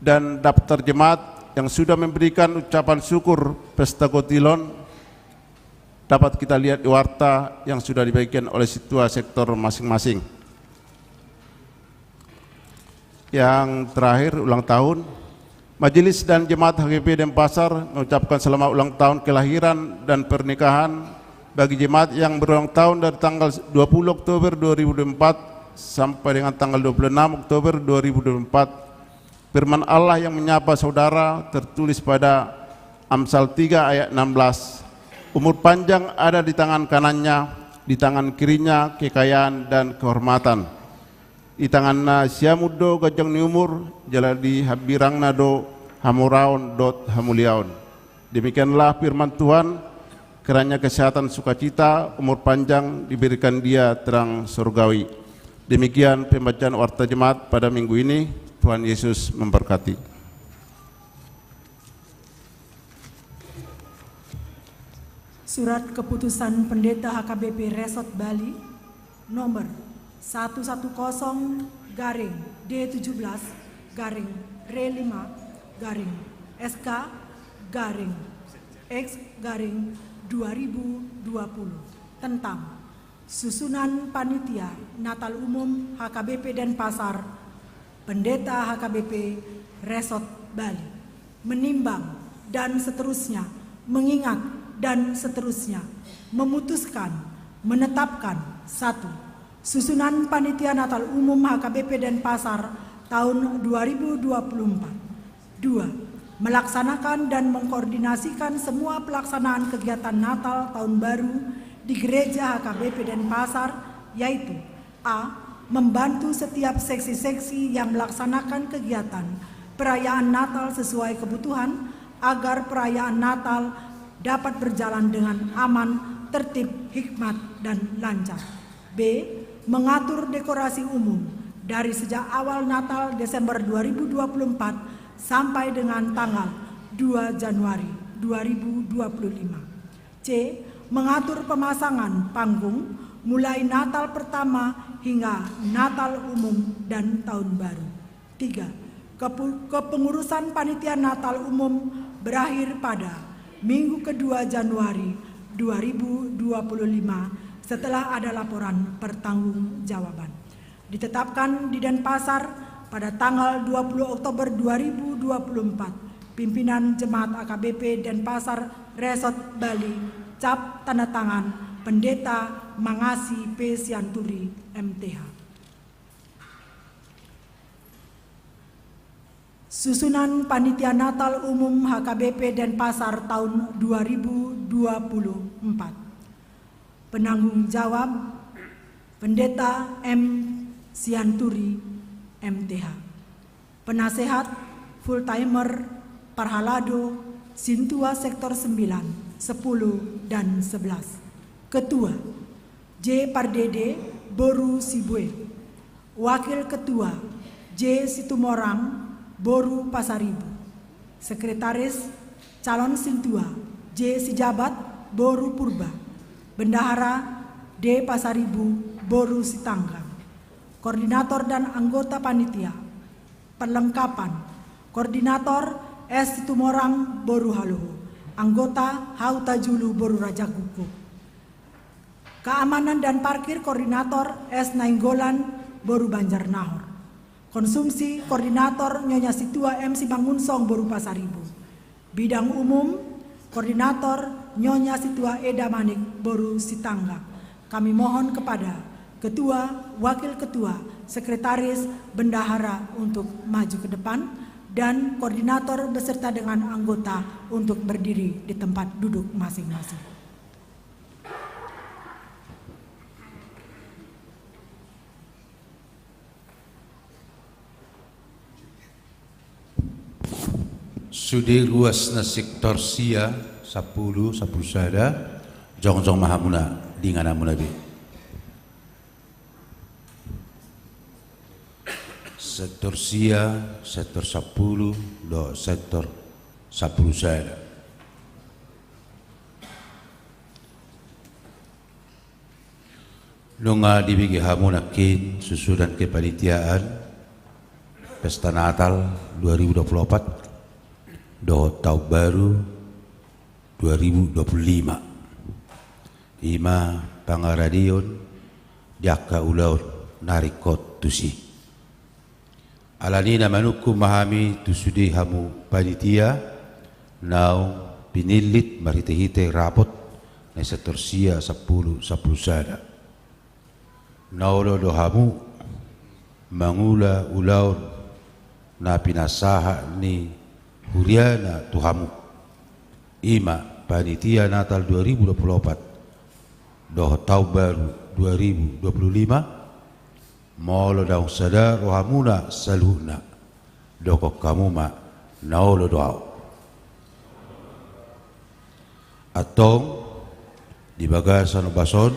dan daftar jemaat yang sudah memberikan ucapan syukur Pesta Kotilon dapat kita lihat di warta yang sudah dibagikan oleh sintua sektor masing-masing. Yang terakhir, ulang tahun. Majelis dan jemaat H K P Denpasar mengucapkan selamat ulang tahun kelahiran dan pernikahan bagi jemaat yang berulang tahun dari tanggal dua puluh Oktober dua ribu dua puluh empat sampai dengan tanggal dua puluh enam Oktober dua ribu dua puluh empat. Firman Allah yang menyapa saudara tertulis pada Amsal tiga ayat enam belas. Umur panjang ada di tangan kanannya, di tangan kirinya kekayaan dan kehormatan. Di tanganna siamun do ganjang ni umur, jala di hambirangna do hamoraon dohot hamuliaon. Demikianlah firman Tuhan, kiranya kesehatan, sukacita, umur panjang diberikan Dia, terang surgawi. Demikian pembacaan warta jemaat pada minggu ini. Tuhan Yesus memberkati. Surat keputusan Pendeta H K B P Resort Bali nomor satu satu kosong garing D tujuh belas garing R lima garing S K garing X garing dua ribu dua puluh tentang susunan panitia Natal Umum H K B P Denpasar, Pendeta H K B P Resort Bali, menimbang, dan seterusnya, mengingat, dan seterusnya, memutuskan, menetapkan, satu, susunan panitia Natal Umum H K B P Denpasar tahun dua ribu dua puluh empat. Dua, melaksanakan dan mengkoordinasikan semua pelaksanaan kegiatan Natal Tahun Baru di Gereja H K B P Denpasar, yaitu: A, membantu setiap seksi-seksi yang melaksanakan kegiatan perayaan Natal sesuai kebutuhan, agar perayaan Natal dapat berjalan dengan aman, tertib, hikmat, dan lancar. B, mengatur dekorasi umum dari sejak awal Natal Desember dua ribu dua puluh empat sampai dengan tanggal dua Januari dua ribu dua puluh lima. C, mengatur pemasangan panggung mulai Natal pertama hingga Natal umum dan Tahun Baru. Tiga, kepu-, kepengurusan panitia Natal umum berakhir pada Minggu kedua Januari dua ribu dua puluh lima setelah ada laporan pertanggungjawaban. Ditetapkan di Denpasar pada tanggal dua puluh Oktober dua ribu dua puluh empat, pimpinan Jemaat A K B P Denpasar Resort Bali, cap tanda tangan Pendeta Mangasi P Sianturi, M T H. Susunan Panitia Natal Umum H K B P Denpasar tahun dua ribu dua puluh empat. Penanggung jawab, Pendeta M Sianturi, M T H. Penasehat, full timer, Parhalado, Sintua sektor sembilan, sepuluh, dan sebelas. Ketua, J Pardede, boru Sibue. Wakil Ketua, J Situmorang, boru Pasaribu. Sekretaris, calon sintua, J Sijabat, boru Purba. Bendahara, D Pasaribu, boru Sitanggang. Koordinator dan anggota panitia. Perlengkapan. Koordinator, S Situmorang, boru Haloho. Anggota, H U Tajulu, boru Raja Gukguk. Keamanan dan parkir, koordinator, S Nainggolan, boru Banjarnahor. Konsumsi, koordinator, Nyonya Situa M Simangunsong, boru Pasaribu. Bidang umum, koordinator, Nyonya Situa Eda Manik, boru Sitanggang. Kami mohon kepada Ketua, Wakil Ketua, Sekretaris, Bendahara untuk maju ke depan, dan koordinator beserta dengan anggota untuk berdiri di tempat duduk masing-masing. Sude ruas na sektor sia, sampulu, sampulu sada, jongjong ma hamuna di ingananmuna be. Sektor sia, sektor sampulu, dohot sektor sampulu sada. Nunga dibege hamu nangkin susunan kepanitiaan Pesta Natal dua ribu dua puluh opat dohot Taon Baru dua ribu dua puluh lima. I ma pangaradeon di angka ulaon na ringkot tusi. Alani i na manungkun ma hami tu sude hamu panitia naung pinillit marhitehite rapot na sektor sia, sampulu, sampulu sada. Na olo do hamu mangula ulaon na pinasahat ni huriana tu hamu, i ma Panitia Natal dua ribu dua puluh opat dohot Taon Baru dua ribu dua puluh lima. Molo naung sada rohamuna saluhutna, dokkon hamu ma na olo do ahu. Antong di bagasan ombas on,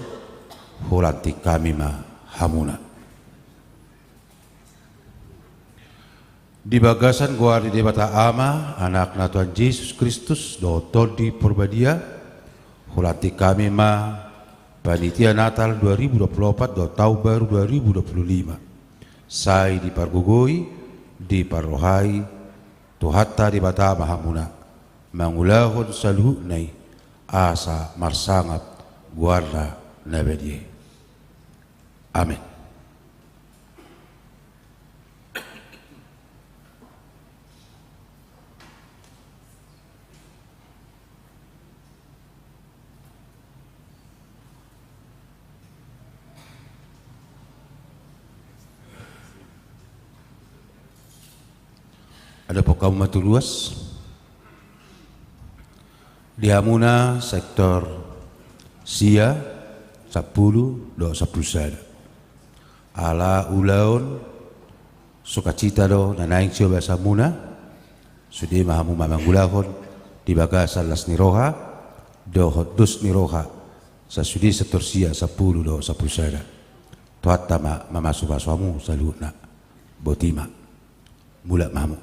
hulantik hami ma hamuna. Di bagasan goar ni Debata Ama, Anakna Tuhan Jesus Kristus dohot Tondi Porbadia, hulantik hami ma Panitia Natal dua ribu dua puluh opat dohot Taon Baru dua ribu dua puluh lima. Sai dipargogoi, diparrohai Tuhanta Debata ma hamuna mangulahon saluhutna i, asa marsangap goarna na badia i. Amen. Adapot hamu ma tu ruas. Di hamuna sektor sia, sampulu dohot sampulu sada. Ala ulaon sukacita do na naeng sibaen hamuna, sude ma hamu ma mangulahon di bagasan las ni roha dohot dos ni roha, sasude sektor sia, sampulu dohot sampulu sada. Tuhanta ma mamasumasu hamu saluhutna. Boti ma. Mulak ma hamu.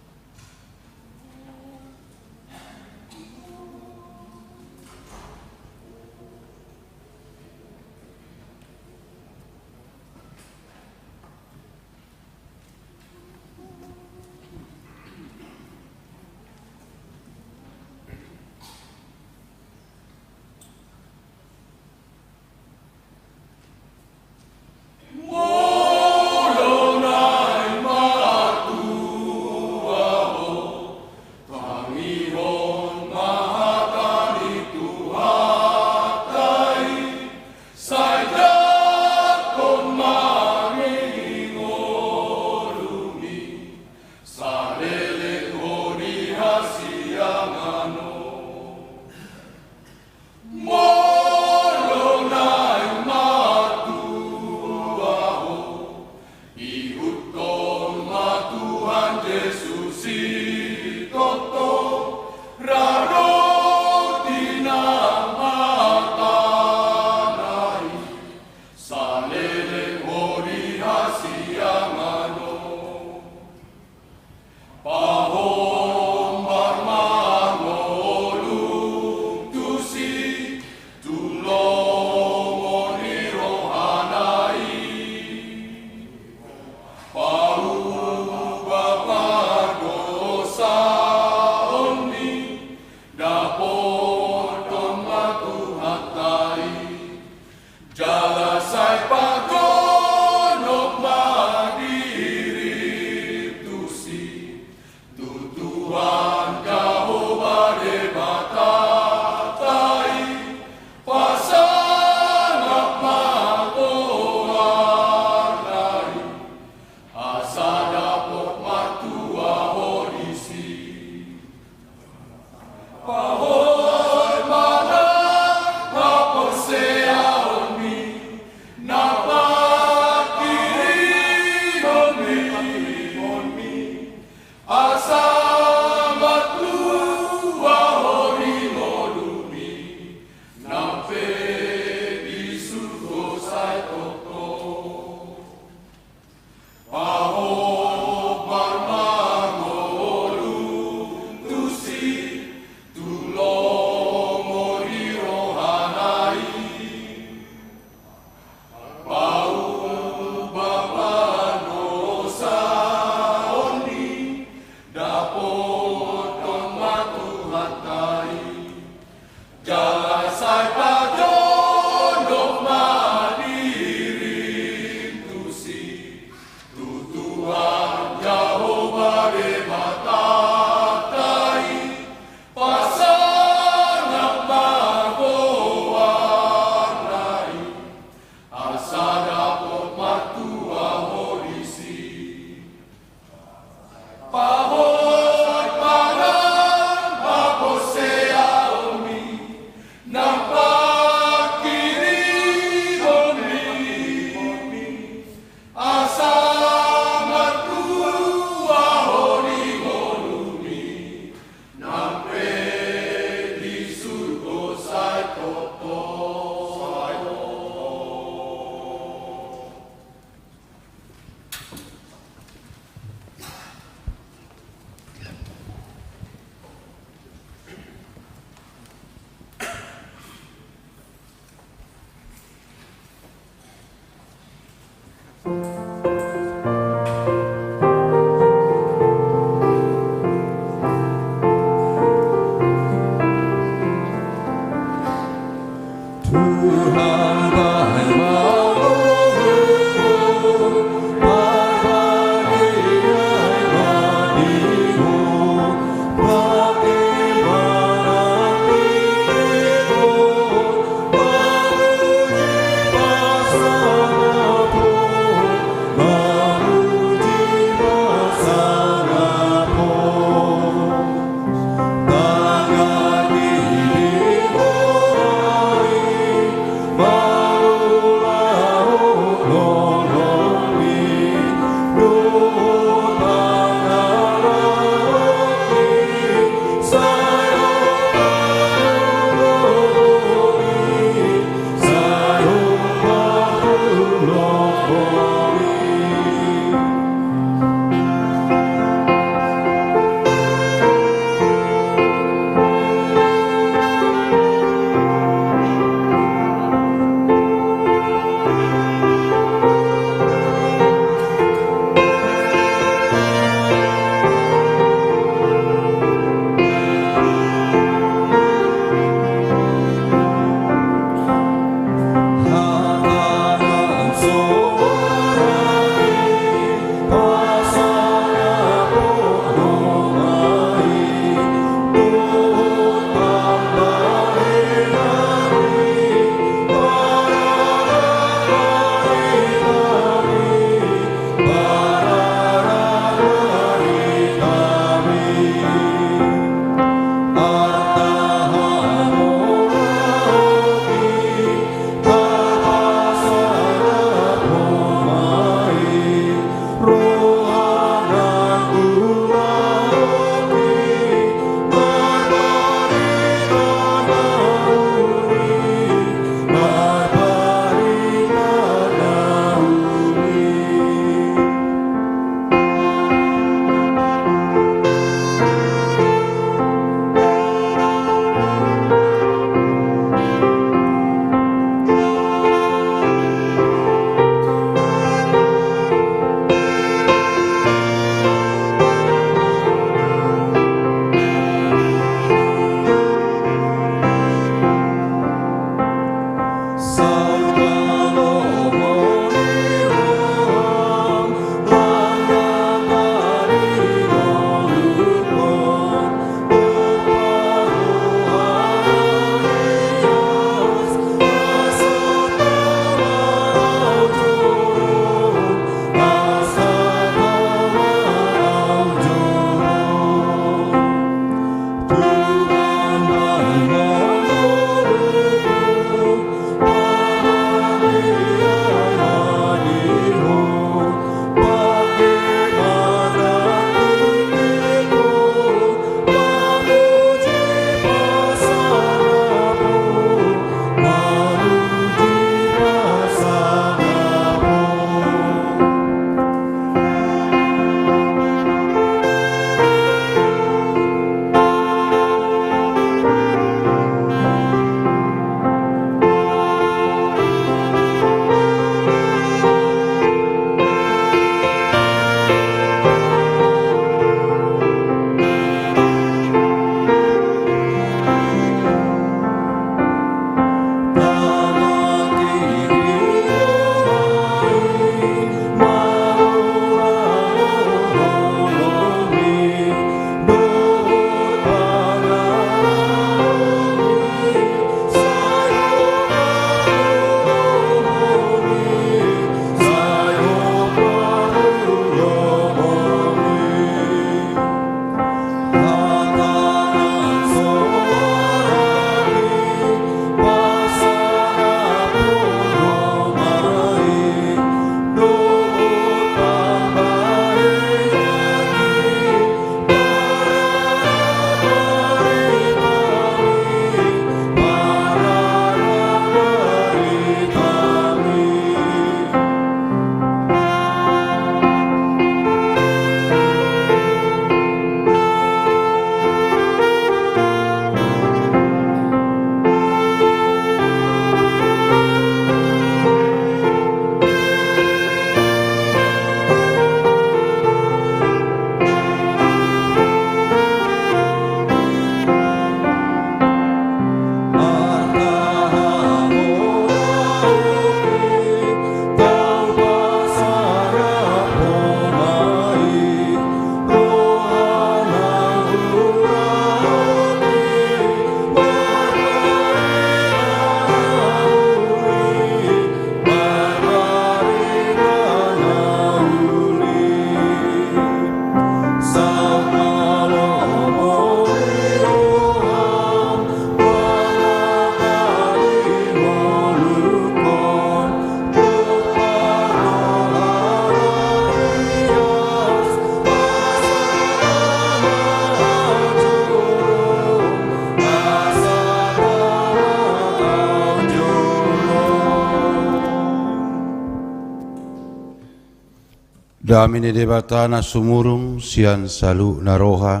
Dame ni Debata na sumurung sian saluhutna roha,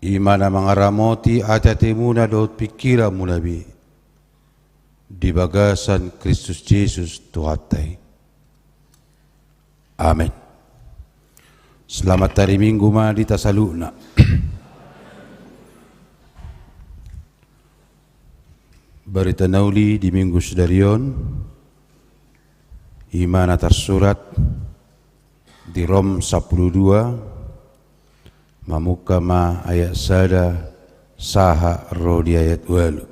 i ma na mangaramoti ateatemuna dohot pingkiranmuna be di bagasan Kristus Jesus Tuhanta i. Amen. Selamat hari Minggu ma di hita saluhutna. Barita na uli di Minggu sadari on, i ma na tarsurat di Rom sampulu dua, mamungka ma ayat sada sahat ro di ayat ualu.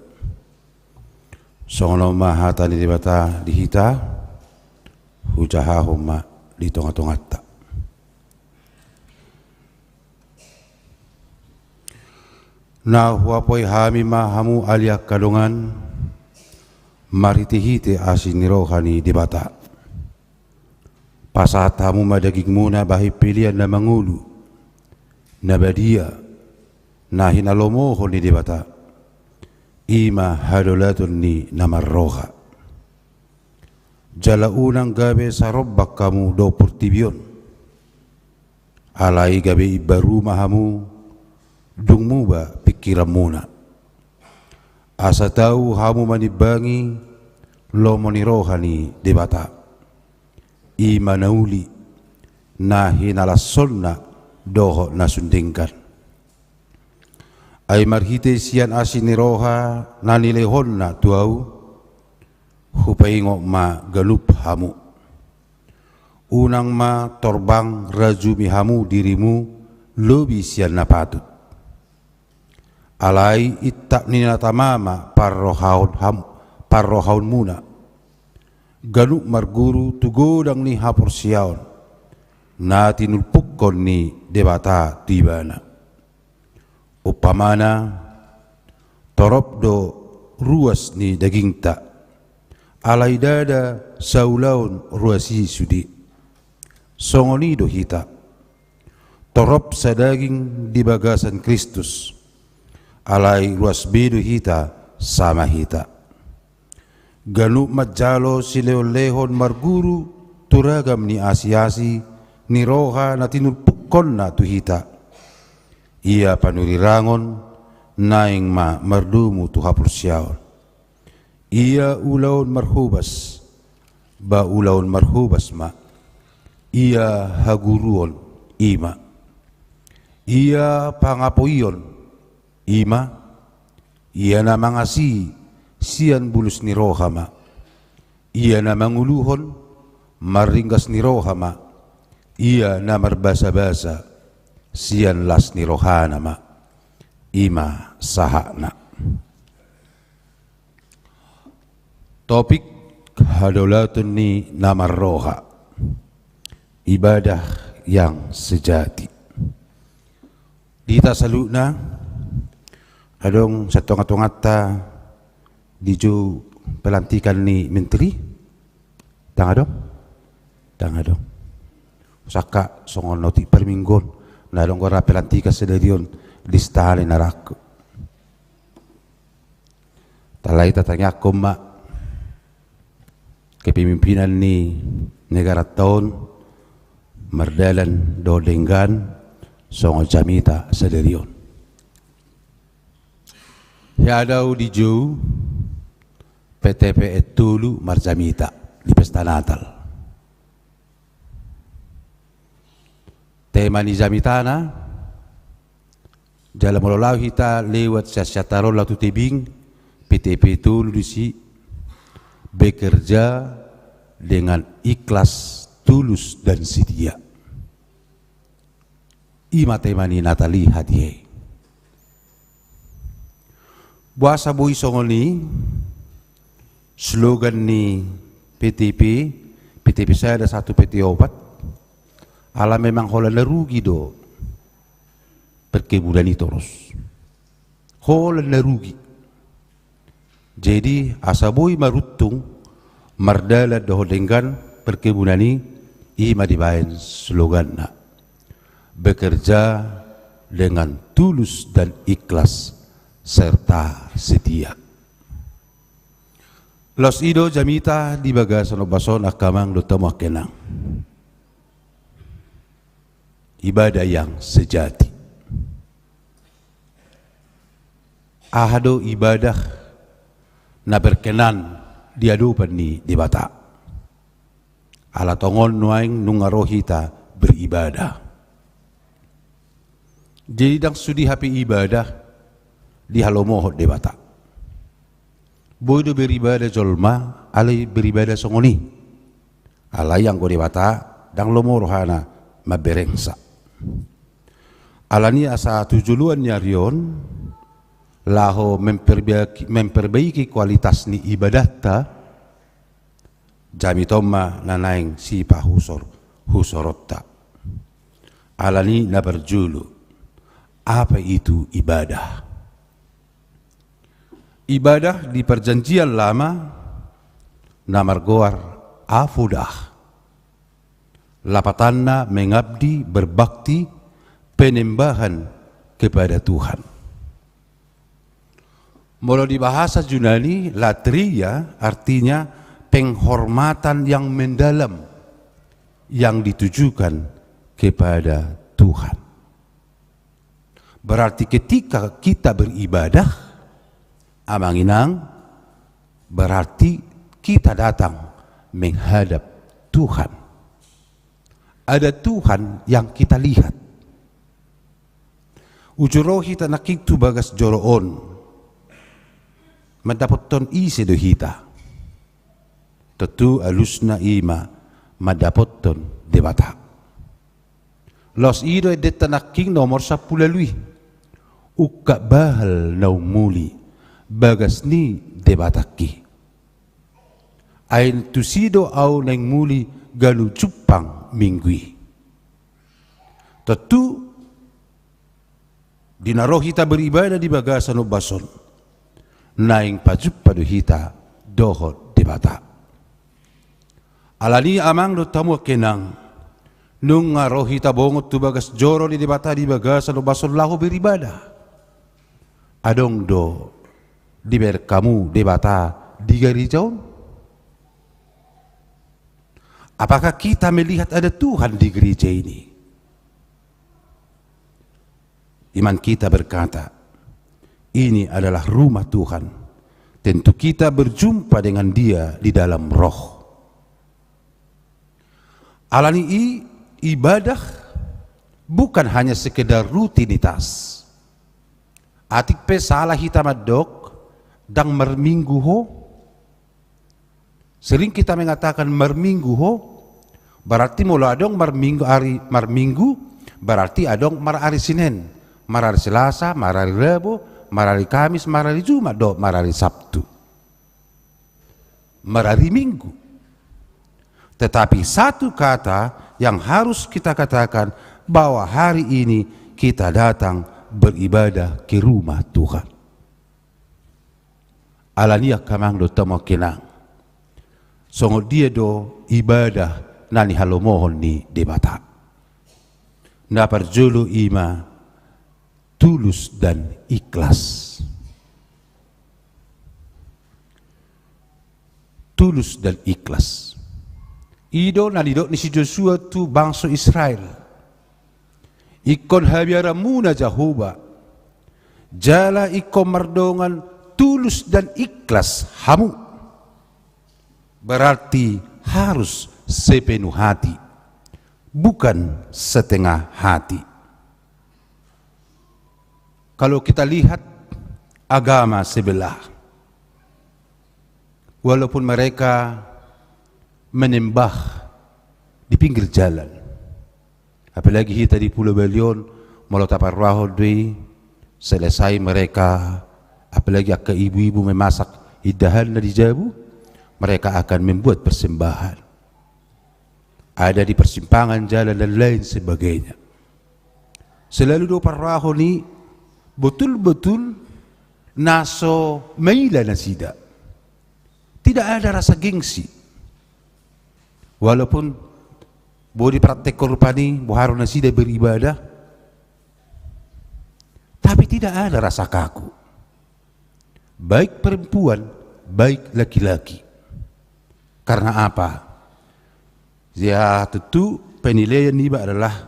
Songon on ma hata ni Debata di hita, hujahahon ma di tongatonganta. Na huapoi hami ma hamu ale angka dongan, marhitehite asi ni roha ni Debata. Pasahat hamu ma dagingmuna bahen pelean na mangolu, na badia, na hinalomohon ni Debata, i ma hadolaton ni na marroha. Jala unang gabe sarombang hamu dohot portibi on. Alai gabe imbaru ma hamu, dung muba pingkiranmuna. Asa tau hamu manimbangi lomo ni roha ni Debata. I ma na uli, na hinalashonna dohot na sun denggan. Ai marhite sian asi ni roha na nilehonna tu ahu, hupaingot ma ganup hamu. Unang ma torbang rajumi hamu dirimu lobi sian na patut. Alai intap ni na tama ma parrohaon ham-, parrohaonmuna. Ganup marguru tu godang ni haporseaon na tinulpukkon ni Debata tu ibana. Umpamana, torop do ruas ni dagingta, alai ndada saulaon ruas i sude. Songon i do hita. Torop sadaging di bagasan Kristus, alai ruas be do hita sama hita. Ganup manjalo silehonlehon marguru tu ragam ni asiasi ni roha na tinulpukkonna tu hita. Ia panurirangon naeng ma mardomu tu haporseaon. Ia ulaon marhobas, ba ulaon marhobas ma. Ia haguruon, i ma. Ia pangapoion, i ma. Ia na mangasi sian bulus ni roha ma. Ia na manguluhon marringgas ni roha ma. Ia na marbasabasa sian las ni rohana ma. I ma sahatna. Topik: Hadolaton ni na marroha. Ibadah yang sejati. Di hita saluhutna, adong sian tongatonganta dijou pelantikan ni menteri? Ndang adong? Ndang adong. Sangkap songon otik parmingguon, na adong do ra pelantikan sadari on di Stalin arahku. Alai tatangiangkon ma kepemimpinan ni negaranta on mardalan dohot denggan songon jamita sadari on. Hea do ahu dijou P T P N tolu marjamita di pesta Natal. Tema ni jamitana, jala molo laho hita lewat sian Siantar on laho tu tebing, P T P N tolu disi, bekerja dengan ikhlas, tulus, dan setia. I ma tema ni Natal i hatiha i. Boasa boi songon i slogan ni P T P, P T P sada sahat tu P T opat? Ala memang holan na rugi do perkebunan i torus. Holan na rugi. Jadi, asa boi maruntung, mardalan dohot denggan perkebunan i, i ma dibaen sloganna. Bekerja dengan tulus dan ikhlas serta setia. Laos i do jamita di bagasan ombas on, angka amang dohot hamu angka inang. Ibadah yang sejati. Aha do ibadah na berkenan di adopan ni Debata? Ala tongon nuaeng nunga ro hita beribadah. Jadi ndang sude hape ibadah dihalomohon Debata. Boi do beribadah jolma, alai beribadah songon i. Alai anggo Debata ndang lomo rohana mamberengsa. Alani asa tu joloan ni ari on, laho memperbaiki, memperbaiki kualitas ni ibadahta, jamiton ma na naeng sipahusor-, husoronta. Alani na parjolo, apa itu ibadah? Ibadah di Perjanjian Lama na margoar avodah. Lapatanna mengabdi, berbakti, penyembahan kepada Tuhan. Molo di bahasa Junani, latria artinya penghormatan yang mendalam yang ditujukan kepada Tuhan. Berarti ketika kita beribadah, amang inang, berarti kita datang menghadap Tuhan. Ada Tuhan yang kita lihat. Uju ro hita nangkin tu bagas joro on, mandapothon ise do hita? Tontu alusna i ma mandapothon Debata. Laos i do endenta nangkin nomor sampulu ualu i. Ungkap bahal na ummuli bagas ni Debatangki. Ai tusi do ahu naeng muli ganup jumpang Minggu i. Tontu di na ro hita beribadah di bagasan ombas on, naeng pajumpa do hita dohot Debata. Alani amang dohot hamu angka inang, nunga ro hita bongot tu bagas joro ni Debata di bagasan ombas on laho beribadah? Adong do dibereng hamu Debata di gareja on? Apakah kita melihat ada Tuhan di gereja ini? Iman kita berkata, ini adalah rumah Tuhan. Tentu kita berjumpa dengan Dia di dalam roh. Alani i, ibadah bukan hanya sekedar rutinitas. Atik pe salah hita mandok, ndang marminggu ho. Sering kita mengatakan marminggu ho, berarti molo adong marminggu, ari marminggu, berarti adong marari Sinen, marari Selasa, marari Rabu, marari Kamis, marari Jumat, dohot marari Sabtu. Marari Minggu. Tetapi satu kata yang harus kita katakan, bahwa hari ini kita datang beribadah ke rumah Tuhan. Alani angka amang dohot hamu angka inang, songon dia do ibadah na nihalomohon ni Debata? Na parjolo i ma tulus dan ikhlas. Tulus dan ikhlas. I do na nidok ni si Josua tu bangso Israel. Ingkon habiaranmuna Jahowa, jala ingkon mardongan tulus dan ikhlas hamu. Berarti harus sepenuh hati, bukan setengah hati. Kalau kita lihat agama sebelah, walaupun mereka menyembah di pinggir jalan, apalagi hita di Pulo Bali on, molo taparrohahon do i, selesai mereka, apalagi angka ibu-ibu memasak indahanna di jabu, mereka akan membuat persembahan. Ada di persimpangan jalan dan lain sebagainya. Selalu do parrohahon i botul-botul na so maila nasida. Tidak ada rasa gengsi. Walaupun boi dipraktekhon rupani, boha ro nasida beribadah, tapi tidak ada rasa kaku. Baik perempuan, baik laki-laki. Karena apa? Ya, tentu penilaian niba adalah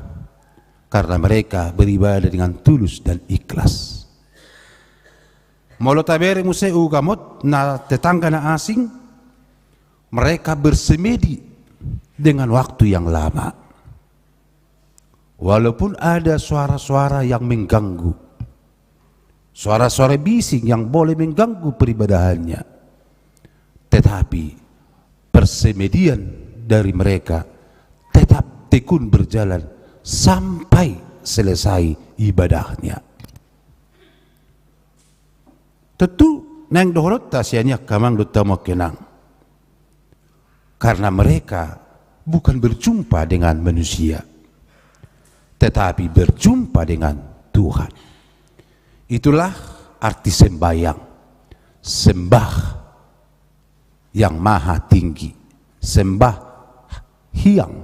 karena mereka beribadah dengan tulus dan ikhlas. Molo tabereng muse ugamot na tetangga na asing, mereka bersemedi dengan waktu yang lama. Walaupun ada suara-suara yang mengganggu, suara-suara bising yang boleh mengganggu peribadahannya, tetapi persemedian dari mereka tetap tekun berjalan sampai selesai ibadahnya. Tentu naeng dohononta sian i angka amang dohot hamu angka inang, karena mereka bukan berjumpa dengan manusia, tetapi berjumpa dengan Tuhan. Itulah arti sembahyang, sembah Yang Maha Tinggi, sembah hiang,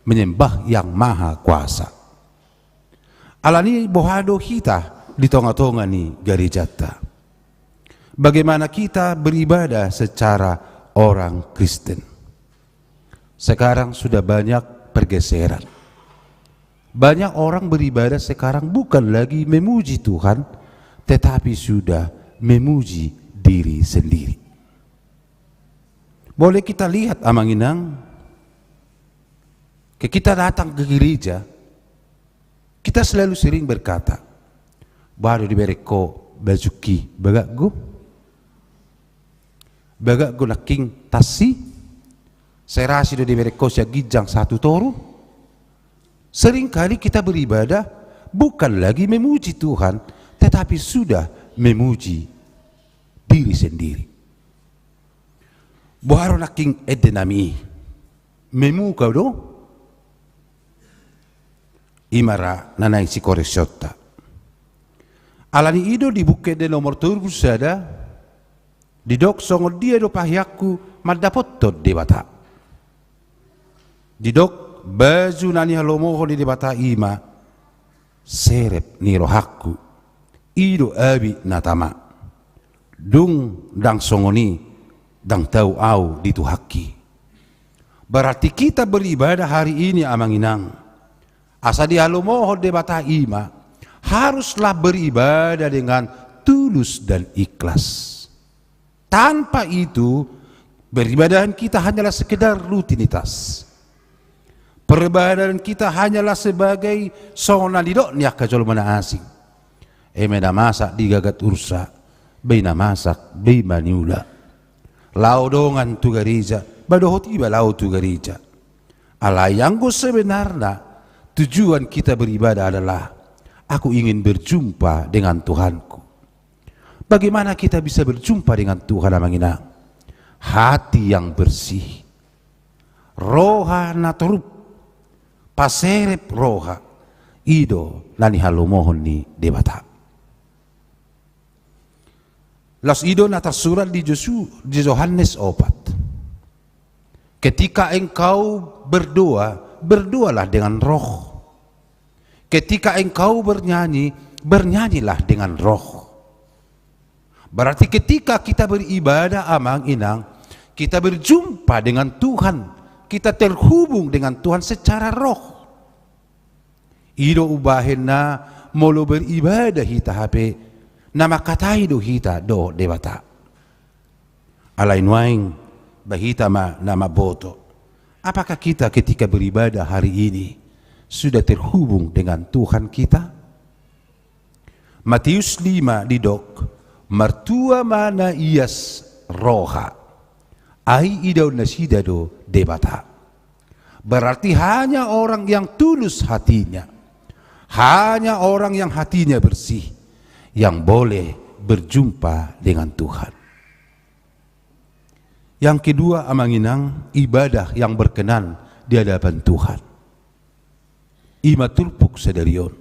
menyembah Yang Maha Kuasa. Alani boha do hita di tonga-tonga ni garejanta? Bagaimana kita beribadah secara orang Kristen? Sekarang sudah banyak pergeseran. Banyak orang beribadah sekarang bukan lagi memuji Tuhan, tetapi sudah memuji diri sendiri. Boleh kita lihat, amang inang, ke kita datang ke gereja, kita selalu sering berkata, "Boha do dibereng ho bajungki, bagak go? Bagak go nangkin tasi? Serasi do dibereng ho sian ginjang sahat tu toru?" Seringkali kita beribadah bukan lagi memuji Tuhan, tetapi sudah memuji diri sendiri. Boha do nangkin ende nami i? Memuka do? I ma ra na naeng sikoresionta. Alani i do di Buku Ende nomor tolu pulu sada, didok, "Songon dia do paheanku mandapothon Debata?" Didok, "Baju na nihalomohon ni Debata i ma serep ni rohangku. I do abit na tama. Dung ndang songon i, ndang tau ahu di Tuhanki." Berarti kita beribadah hari ini, amang inang, asa dihalomohon Debata i ma, haruslah beribadah dengan tulus dan ikhlas. Tanpa itu, peribadahan kita hanyalah sekedar rutinitas. Peribadahan kita hanyalah sebagai songon na nidok ni angka jolma na asing. Eme na masak di gagat ursa, be i na masak, be i ma niula. Laho dongan tu gareja, ba dohot iba laho tu gareja. Alai anggo sebenarna, tujuan kita beribadah adalah, "Aku ingin berjumpa dengan Tuhanku." Bagaimana kita bisa berjumpa dengan Tuhan, amang inang? Hati yang bersih, roha na torup, paserep roha, i do na nihalomohon ni Debata. Laos i do na tarsurat di Josu-, di Johannes opat. Ketika engkau berdoa, berdoalah dengan roh. Ketika engkau bernyanyi, bernyanyilah dengan roh. Berarti ketika kita beribadah, amang inang, kita berjumpa dengan Tuhan, kita terhubung dengan Tuhan secara roh. I do umbahen na molo beribadah hita hape, na mangkatai do hita dohot Debata. Alai nuaeng, ba hita ma na mamboto. Apakah kita ketika beribadah hari ini sudah terhubung dengan Tuhan kita? Matius lima didok, "Martua ma na ias roha, ai idaon nasida do Debata." Berarti hanya orang yang tulus hatinya, hanya orang yang hatinya bersih, yang boleh berjumpa dengan Tuhan. Yang kedua, amang inang, ibadah yang berkenan di hadapan Tuhan. I ma turpuk sadari on.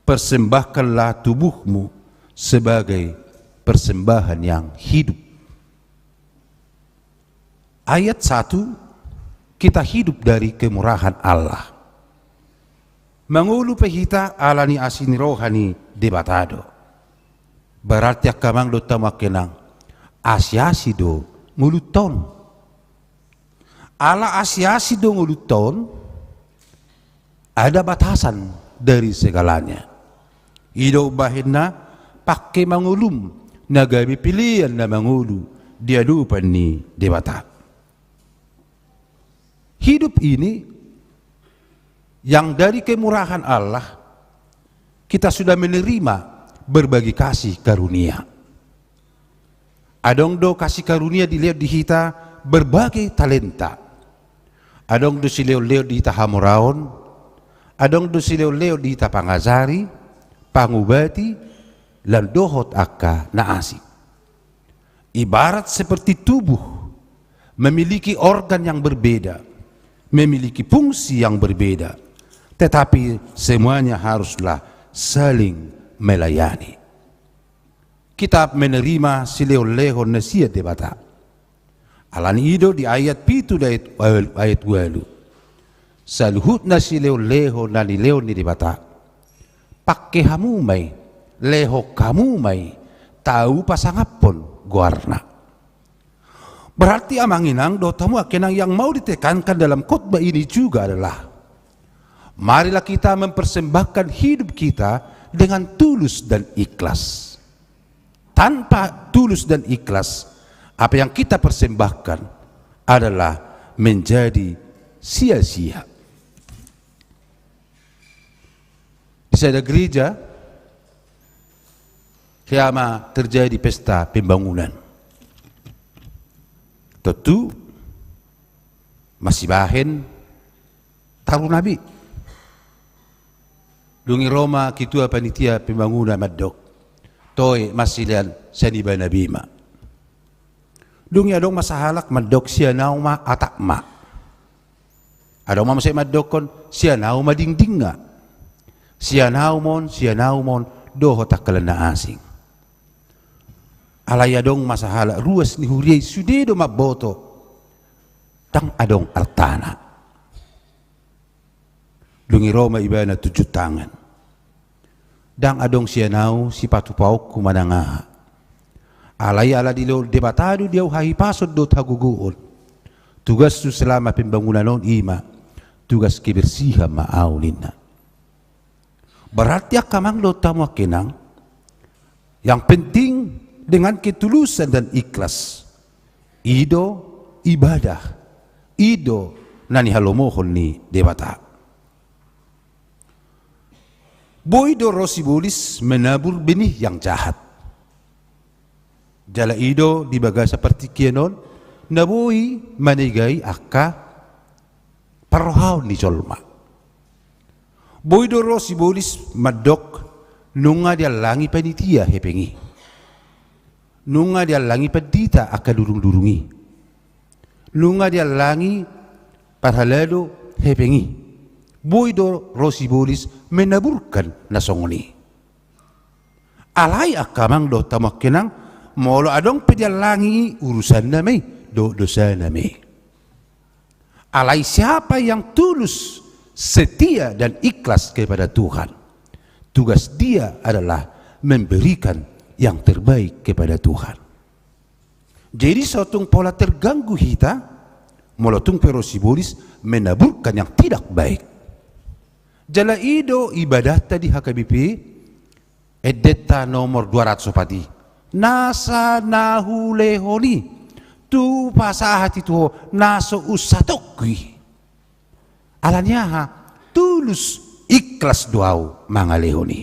Persembahkanlah tubuhmu sebagai persembahan yang hidup. Ayat satu, kita hidup dari kemurahan Allah. Mangolu pe hita ala ni asi ni roha ni Debata do. Berarti angka amang dohot hamu angka inang, asi-asi do ngolunta on. Ala asi-asi do ngolunta on, Ada batasan dari segalanya. I do umbahen na pangke mangolum na gabe pelean na mangolu di adopan ni Debata. Hidup ini yang dari kemurahan Allah, kita sudah menerima berbagai kasih karunia. Adong do kasih karunia dilehon di hita berbagai talenta. Adong do silehon-lehon di hita hamoraon, adong do silehon-lehon di hita pangajari, pangubati, lan dohot angka na asing. Ibarat seperti tubuh, memiliki organ yang berbeda, memiliki fungsi yang berbeda, tetapi semuanya haruslah saling melayani. Kita menerima silehon-lehon na sian Debata. Alani i do di ayat pitu dohot ayat ualu. Saluhutna silehon-lehon na nilehon ni Debata, pangke hamu ma i, lehon hamu ma i, tau pasangaphon goarna. Berarti amang inang dohot hamu angka inang, yang mau ditekankan dalam khotbah ini juga adalah, marilah kita mempersembahkan hidup kita dengan tulus dan ikhlas. Tanpa tulus dan ikhlas, apa yang kita persembahkan adalah menjadi sia-sia. Di sada gereja, hea ma terjadi pesta pembangunan. Tontu masibahen taruna be. Dung i ro ma ketua panitia pembangunan mandok, toe masilean sian ibana be ma. Dung i adong ma sahalak mandok, sian ahu ma atap ma. Adong ma muse mandokkon, sian ahu ma dingdingna. Sian ahu ma on, sian ahu ma on, dohot angka na asing. Alai adong ma sahalak ruas ni huria i sude do mamboto, ndang adong artana. Dung i ro ma ibana tunjuk tangan. Ndang adong sian ahu sipatupaonku manang aha. Alai ala dilehon Debata do di ahu hahipason dohot hagogoon. Tugashu selama pembangunan on i ma tugas kebersihan ma ahu, ninna. Berarti angka amang dohot hamu angka inang, yang penting dengan ketulusan dan ikhlas. I do ibadah, i do na nihalomohon ni Debata. Boi do ro sibolis menabur benih yang jahat. Jala i do di bagasan partingkian on na boi manegai angka parrohaon ni jolma. Boi do ro sibolis mandok, nunga diallangi panitia hepeng i. Nunga diallangi pandita angka durung-durung i. Nunga diallangi parhalado hepeng i. Boi do ro sibolis menaburkan na songon i. Alai angka amang dohot hamu angka inang, molo adong pe diallangi i, urusanna ma i, do-, dosana ma i. Alai siapa yang tulus, setia dan ikhlas kepada Tuhan, tugas dia adalah memberikan yang terbaik kepada Tuhan. Jadi so tung pola terganggu hita molo tung pe ro sibolis menaburkan yang tidak baik. Jala i do ibadahta di H K B P, endenta nomor dua ratus opat i. Nasa na hulehon i, tu pasahat i tu ho, na so unsatongku i. Alani aha? Tulus ikhlas do ahu mangalehon i.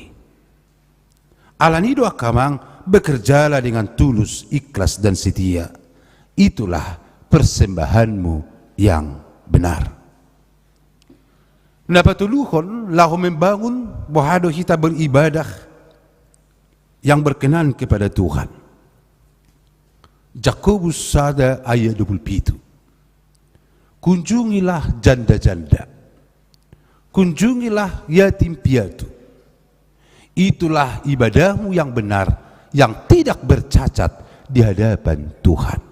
Alani i do angka amang, bekerjalah dengan tulus, ikhlas dan setia. Itulah persembahanmu yang benar. Na patoluhon, laho membangun, boha do hita beribadah yang berkenan kepada Tuhan. Jakobus sada ayat dua puluh pitu. Kunjungilah janda-janda. Kunjungilah yatim piatu. Itulah ibadahmu yang benar, yang tidak bercacat di hadapan Tuhan.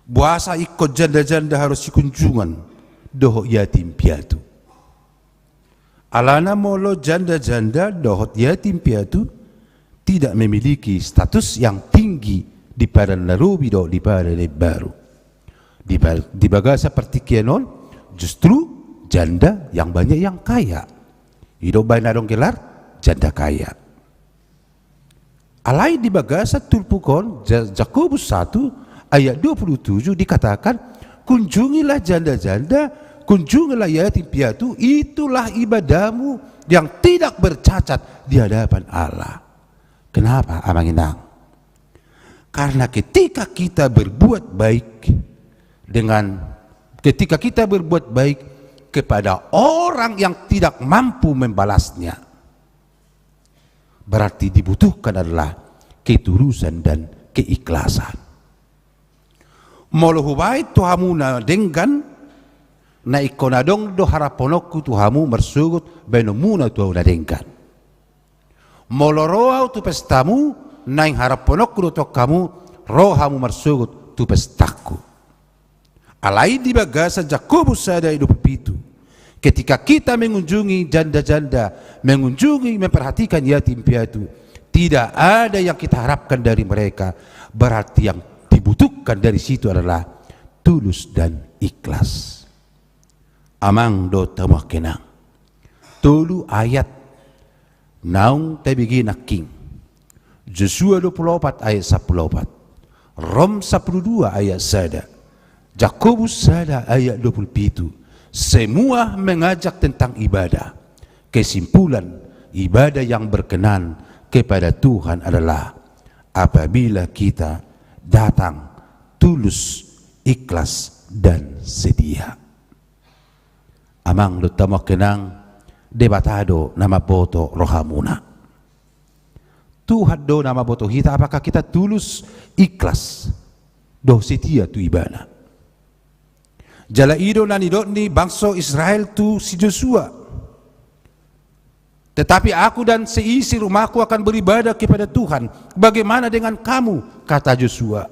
Boasa ingkon janda-janda harus sikunjungan dohot yatim piatu? Alana molo janda-janda dohot yatim piatu tidak memiliki status yang tinggi di Padan na Robi dohot di Padan na Imbaru. Di ba-, di bagasan partingkian on, justru janda yang banyak yang kaya. I do umbahen adong gelar janda kaya. Alai di bagasan turpuk on, Ja-, Jakobus satu ayat dua puluh tujuh dikatakan, "Kunjungilah janda-janda, kunjungilah yatim piatu, itulah ibadahmu yang tidak bercacat di hadapan Allah." Kenapa, Amang Inang? Karena ketika kita berbuat baik dengan, ketika kita berbuat baik kepada orang yang tidak mampu membalasnya, berarti dibutuhkan adalah ketulusan dan keikhlasan. Molo hubaen tu hamu na denggan, na ingkon adong do harapononku tu hamu marsogot baenonmuna tu ahu na denggan. Molo ro ahu tu pestamu, naeng harapononku do tu hamu, ro hamu marsogot tu pestangku. Alai di bagasan Jakobus sada ayat dua puluh pitu, ketika kita mengunjungi janda-janda, mengunjungi, memperhatikan yatim piatu, tidak ada yang kita harapkan dari mereka, berarti yang dibutuhkan dari situ adalah tulus dan ikhlas. Amang dohot hamu angka inang, tolu ayat naung tabege nangkin. Josua dua puluh opat ayat sampulu opat, Rom sampulu dua ayat sada, Jakobus sada ayat dua puluh pitu, semua mengajak tentang ibadah. Kesimpulan, ibadah yang berkenan kepada Tuhan adalah apabila kita datang tulus, ikhlas, dan setia. Amang dohot hamu angka inang, Debata do na mamboto rohamuna. Tuhan do na mamboto hita, apakah kita tulus, ikhlas, dohot setia tu Ibana. Jala i do na nidok ni bangso Israel tu si Josua. "Tetapi aku dan seisi rumahku akan beribadah kepada Tuhan. Bagaimana dengan kamu?" kata Josua.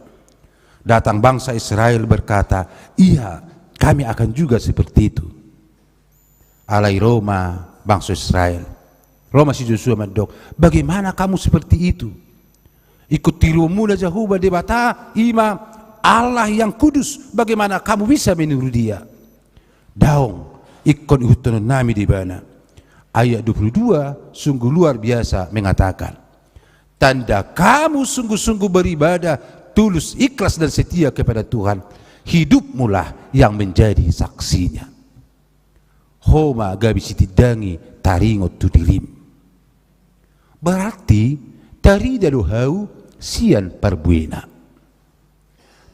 Datang bangsa Israel berkata, "Iya, kami akan juga seperti itu." Alai ro ma bangso Israel, ro ma si Josua mandok, "Bagaimana kamu seperti itu? Ingkon tiruonmuna Jahowa Debata, i ma Allah yang kudus, bagaimana kamu bisa meniru Dia?" "Daong, ingkon ihuthonon nami do Ibana." Ayat dua puluh dua sungguh luar biasa mengatakan, "Tanda kamu sungguh-sungguh beribadah, tulus, ikhlas, dan setia kepada Tuhan, hidupmulah yang menjadi saksinya." Ho ma gabe sitindangi taringot tu dirim. Berarti tarida do hau sian parbuena.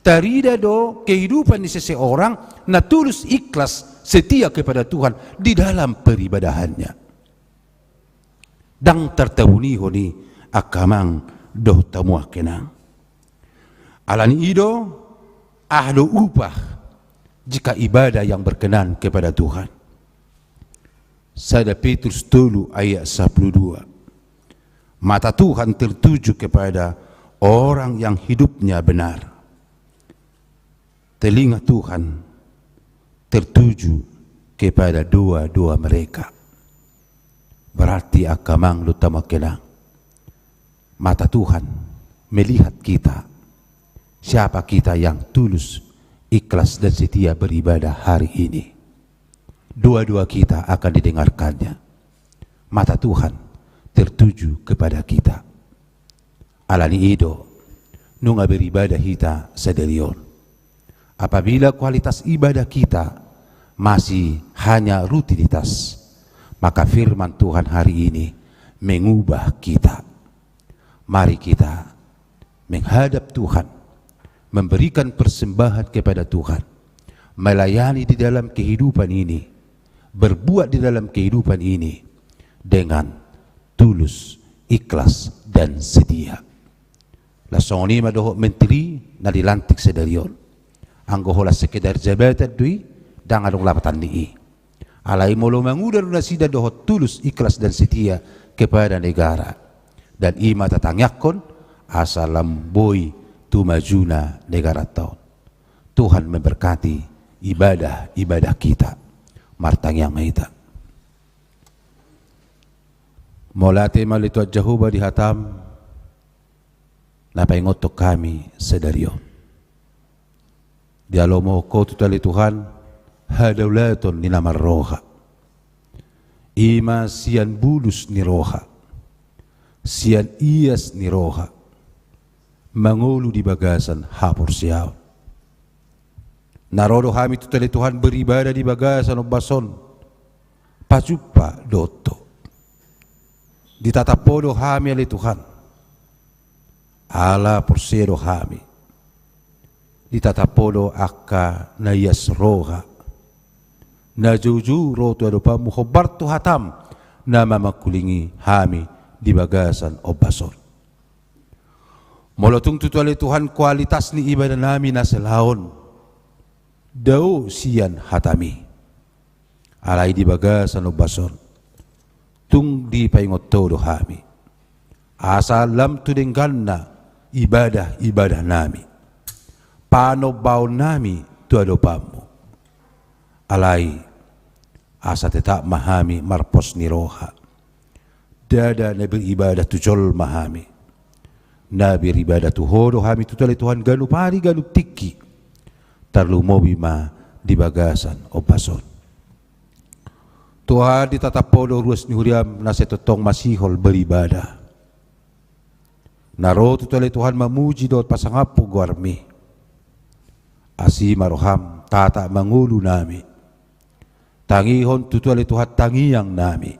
Tarida do kehidupan ni seseorang na tulus, ikhlas, setia kepada Tuhan di dalam peribadahannya. Ndang tartabunihon i, angka amang dohot hamu angka inang. Alani i do, aha do upah jika ibadah yang berkenan kepada Tuhan? Sada Petrus tolu ayat sampulu dua. Mata Tuhan tertuju kepada orang yang hidupnya benar. Telinga Tuhan tertuju kepada doa-doa mereka. Berarti angka amang dohot hamu angka inang, mata Tuhan melihat kita, siapa kita yang tulus, ikhlas, dan setia beribadah hari ini. Doa-doa kita akan didengarkan-Nya. Mata Tuhan tertuju kepada kita. Alani i do, nunga beribadah hita sadari on. Apabila kualitas ibadah kita masih hanya rutinitas, maka firman Tuhan hari ini mengubah kita. Mari kita menghadap Tuhan, memberikan persembahan kepada Tuhan, melayani di dalam kehidupan ini, berbuat di dalam kehidupan ini dengan tulus, ikhlas, dan setia. Laos songon i ma dohot menteri na dilantik sadari on. Anggo holan sekedar jabatan do i, ndang adong lapatan ni i. Alai molo manguda do nasida dohot tulus, ikhlas, dan setia kepada negara, dan i ma tatangiangkon asa lam boi tu majuna negaranta on. Tuhan memberkati ibadah-ibadah kita. Martangiang ma hita. Mauliate ma ale Tuhan Jahowa di hataM na paingothon hami sadari on. Dialomohon Ho tutu ale Tuhan hadaulaton ni na marroha. I ma sian bulus ni roha, sian ias ni roha, mangolu di bagasan haporseaon. Na ro do hami tutu ale Tuhan beribadah di bagasan ombas on, pajumpa dohot Ho. Ditatap Ho do hami ale Tuhan, ala porsea do hami. Ditatap Ho do angka na ias roha, na joujou ro tu adopanMu hombar tu hataM na mamangkulingi hami di bagasan ombas on. Molo tung tutu ale Tuhan kualitas ni ibadah nami na selaon, dao sian hataMi. Alai di bagasan ombas on, tung dipaingot Ho do hami, asa lam tu dengganna ibadah-ibadah nami, panombaon nami tu adopanMu. Alai asa tetap ma hami marpos ni roha, ndada na beribadah tu jolma hami. Na beribadah tu Ho do hami tutu ale Tuhan ganup ari ganup tingki, tarlumobi ma di bagasan ombas on. Tuhan, ditatap Ho do ruas ni huriaM na sai tongtong masihol beribadah, na ro tutu ale Tuhan mamuji dohot pasangaphon goarMi. Asi ma rohaM, tata ma ngolu nami. Tangihon tutu ale Tuhan tangiang nami.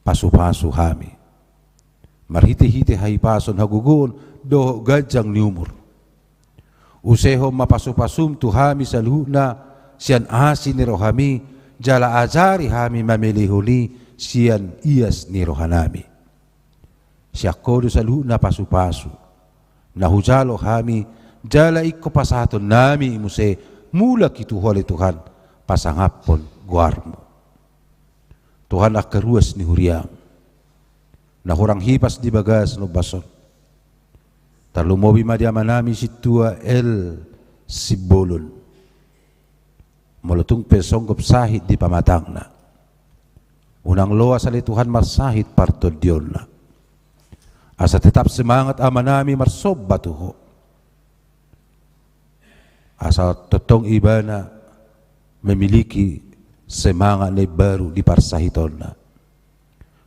Pasupasu hami marhitehite hahipason, hagogoon dohot ganjang ni umur. Usehon ma pasupasuM tu hami saluhutna sian asi ni rohaMi, jala ajari hami mamelehon i sian ias ni rohanami. Sian Ho do saluhutna pasupasu na hujalo hami, jala ingkon pasahaton nami muse mulak i tu Ho ale Tuhan, pasangaphon goarMu. Tuhan, angka ruas ni huriaM na hurang hipas di bagasan ombas on, tarlumobi ma di amanami sintua L Simbolon. Molo tung pe songgop sahit di pamatangna, unang loas ale Tuhan marsahit partondionna. Asa tetap semangat amanami marsomba tu Ho, asa tongtong ibana memiliki semangat na imbaru di parsahitonna.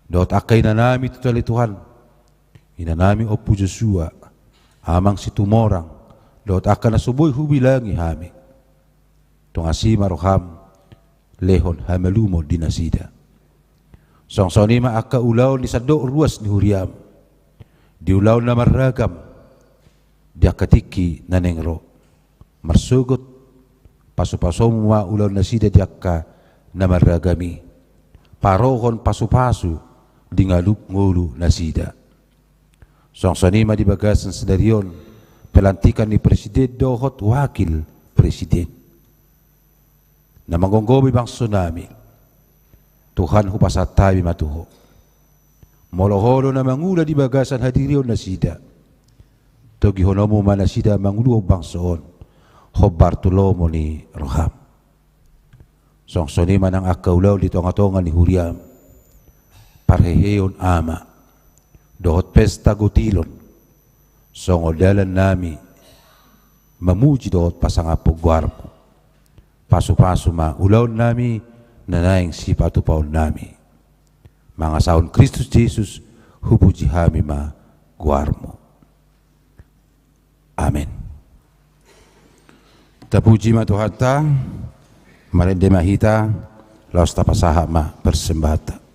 Dohot angka inanami tutu ale Tuhan, inanami Ompu Josua, Amang Situmorang, dohot angka na so boi hubilangi hami. Tung asi ma rohaM lehon hamalumon di nasida. Songon i ma angka ulaon di sandok ruas ni huriaM, di ulaon na marragam, di angka tingki na naeng ro. Marsogot pasupasuMu ma ulaon nasida di angka na marragam i, parohon pasupasu di ngalup ngolu nasida. Songon i ma di bagasan sadari on, pelantikan ni presiden dohot wakil presiden na manggomgomi bangso nami. Tuhan, hupasahat hami ma tu Ho. Molo Ho do na mangula di bagasan hadirion nasida, togihononMu ma nasida manguluhon bangso on hombar tu lomo ni rohaM. Songon i ma nang angka ulaon di tongatonga ni huriaM, parheheon ama dohot pesta gotilon, songon dalan nami mamuji dohot pasangaphon goarMu. Pasupasu ma ulaon nami na naeng sipatupaon nami. Mangasahon Kristus Jesus, hupuji hami ma goarMu. Amen. Tapuji ma Tuhanta, marende ma hita, laos tapasahat ma persembahanta.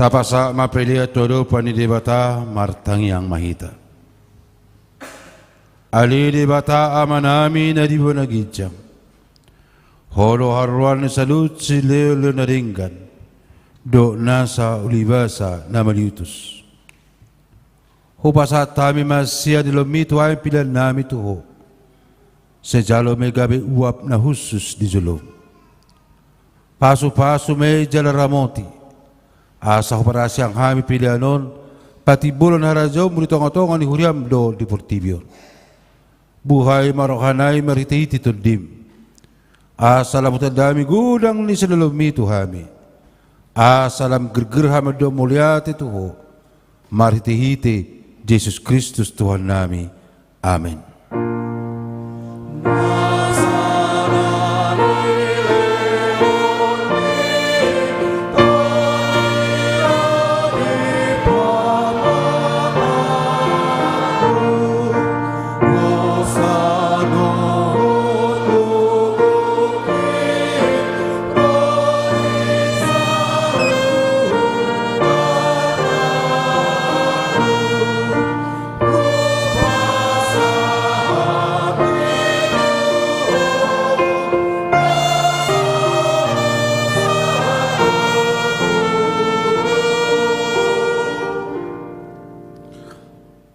Tapasahat ma pelean tu adopan ni Debata, martangiang ma hita. Ale Debata Amanami na di banua ginjang, Ho do haroroan ni saluhut silehonlehon na denggan dohot nasa ulibasa na maliutus. Hupasahat hami ma sian dilehonMi tu hami peleannami tu Ho, sai jalo ma i gabe uap na hushus di jolom. Pasupasu ma i jala ramoti, asa huparasiang hami pelean on patimbolon harajaonMu di tongatonga ni huriaM dohot di portibi on. Buhai ma rohanami marhitehite TondiM, asa lam hutanda hami godang ni silehonMi tu hami, asa lam gerger hami mandok mauliate tu Ho, marhitehite Jesus Kristus Tuhannami. Amen.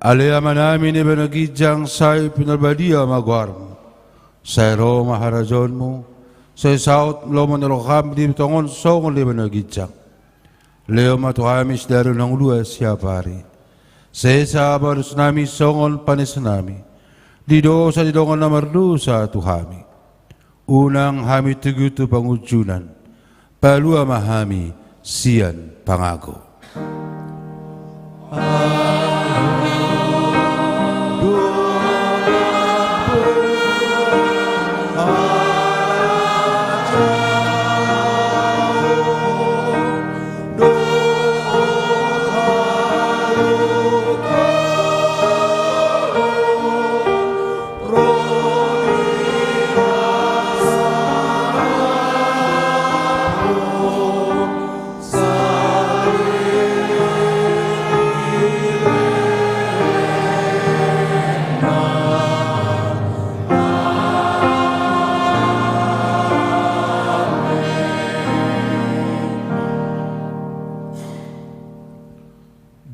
Ale Amanami na di banua ginjang, sai pinarbadia ma goarMu. Sai ro ma harajaonMu. Sai saut lomo ni rohaM di tonga on songon na di banua ginjang. Lehon ma tu hami sadari on hangoluan siapari. Sesa ma dosannami songon panesanami di dosa ni dongan na mardosa tu hami. Unang hami togu tu pangunjunan, palua ma hami sian pangago.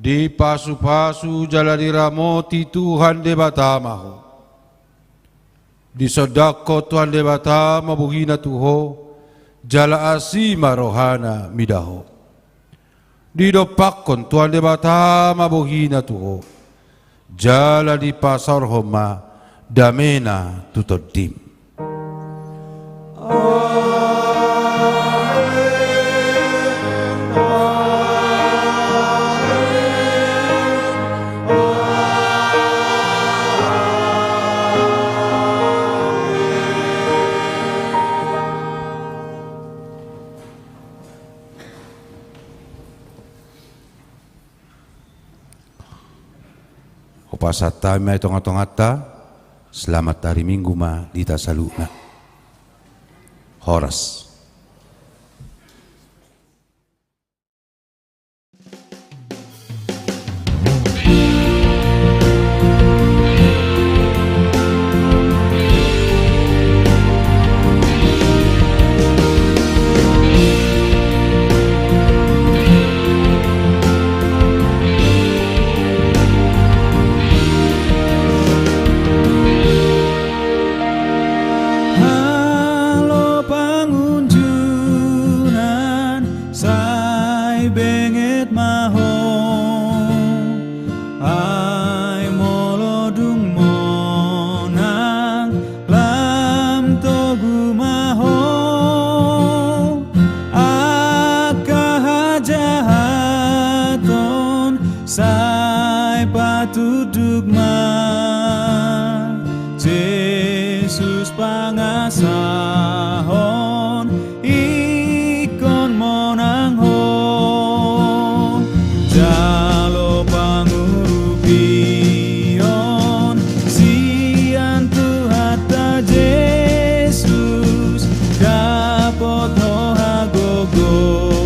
Dipasupasu jala diramoti Tuhan Debata ma ho. Disondangkon Tuhan Debata ma bohina tu ho, jala asi ma rohana mida ho. Didompakkon Tuhan Debata ma bohina tu ho, jala dipasaorhon ma damena tu tondim. Hupasahat hami ma i tongatonganta. Selamat hari Minggu ma di hita saluhutna. Horas. Halo pangunjunan, sai benget ma ho. Ai molo dung monang, lam togu ma ho. Angka hajahaton sai patunduk ma. Jesus pangasahon, ingkon monang ho. Jalo pangurupion sian Tuhanta Jesus, dapot ho hagogoon.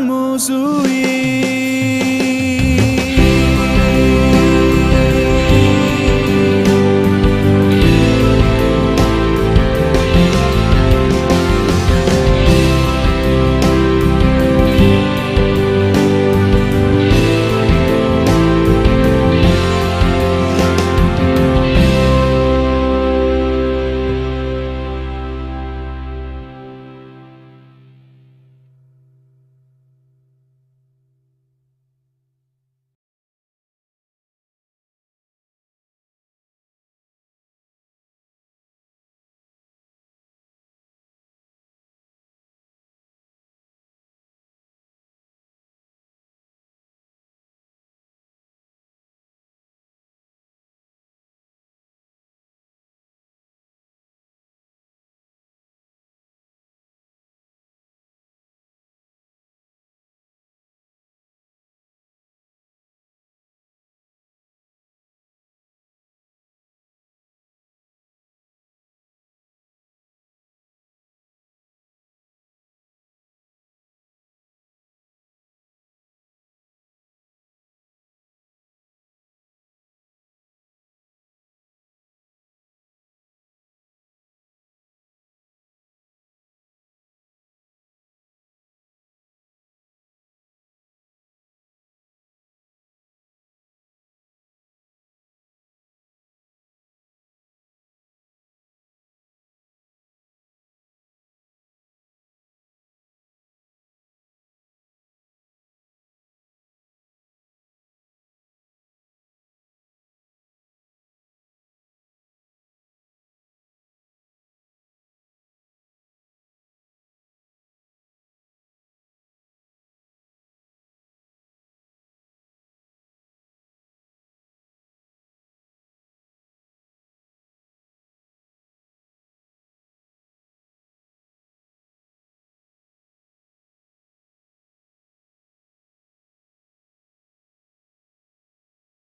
musu i.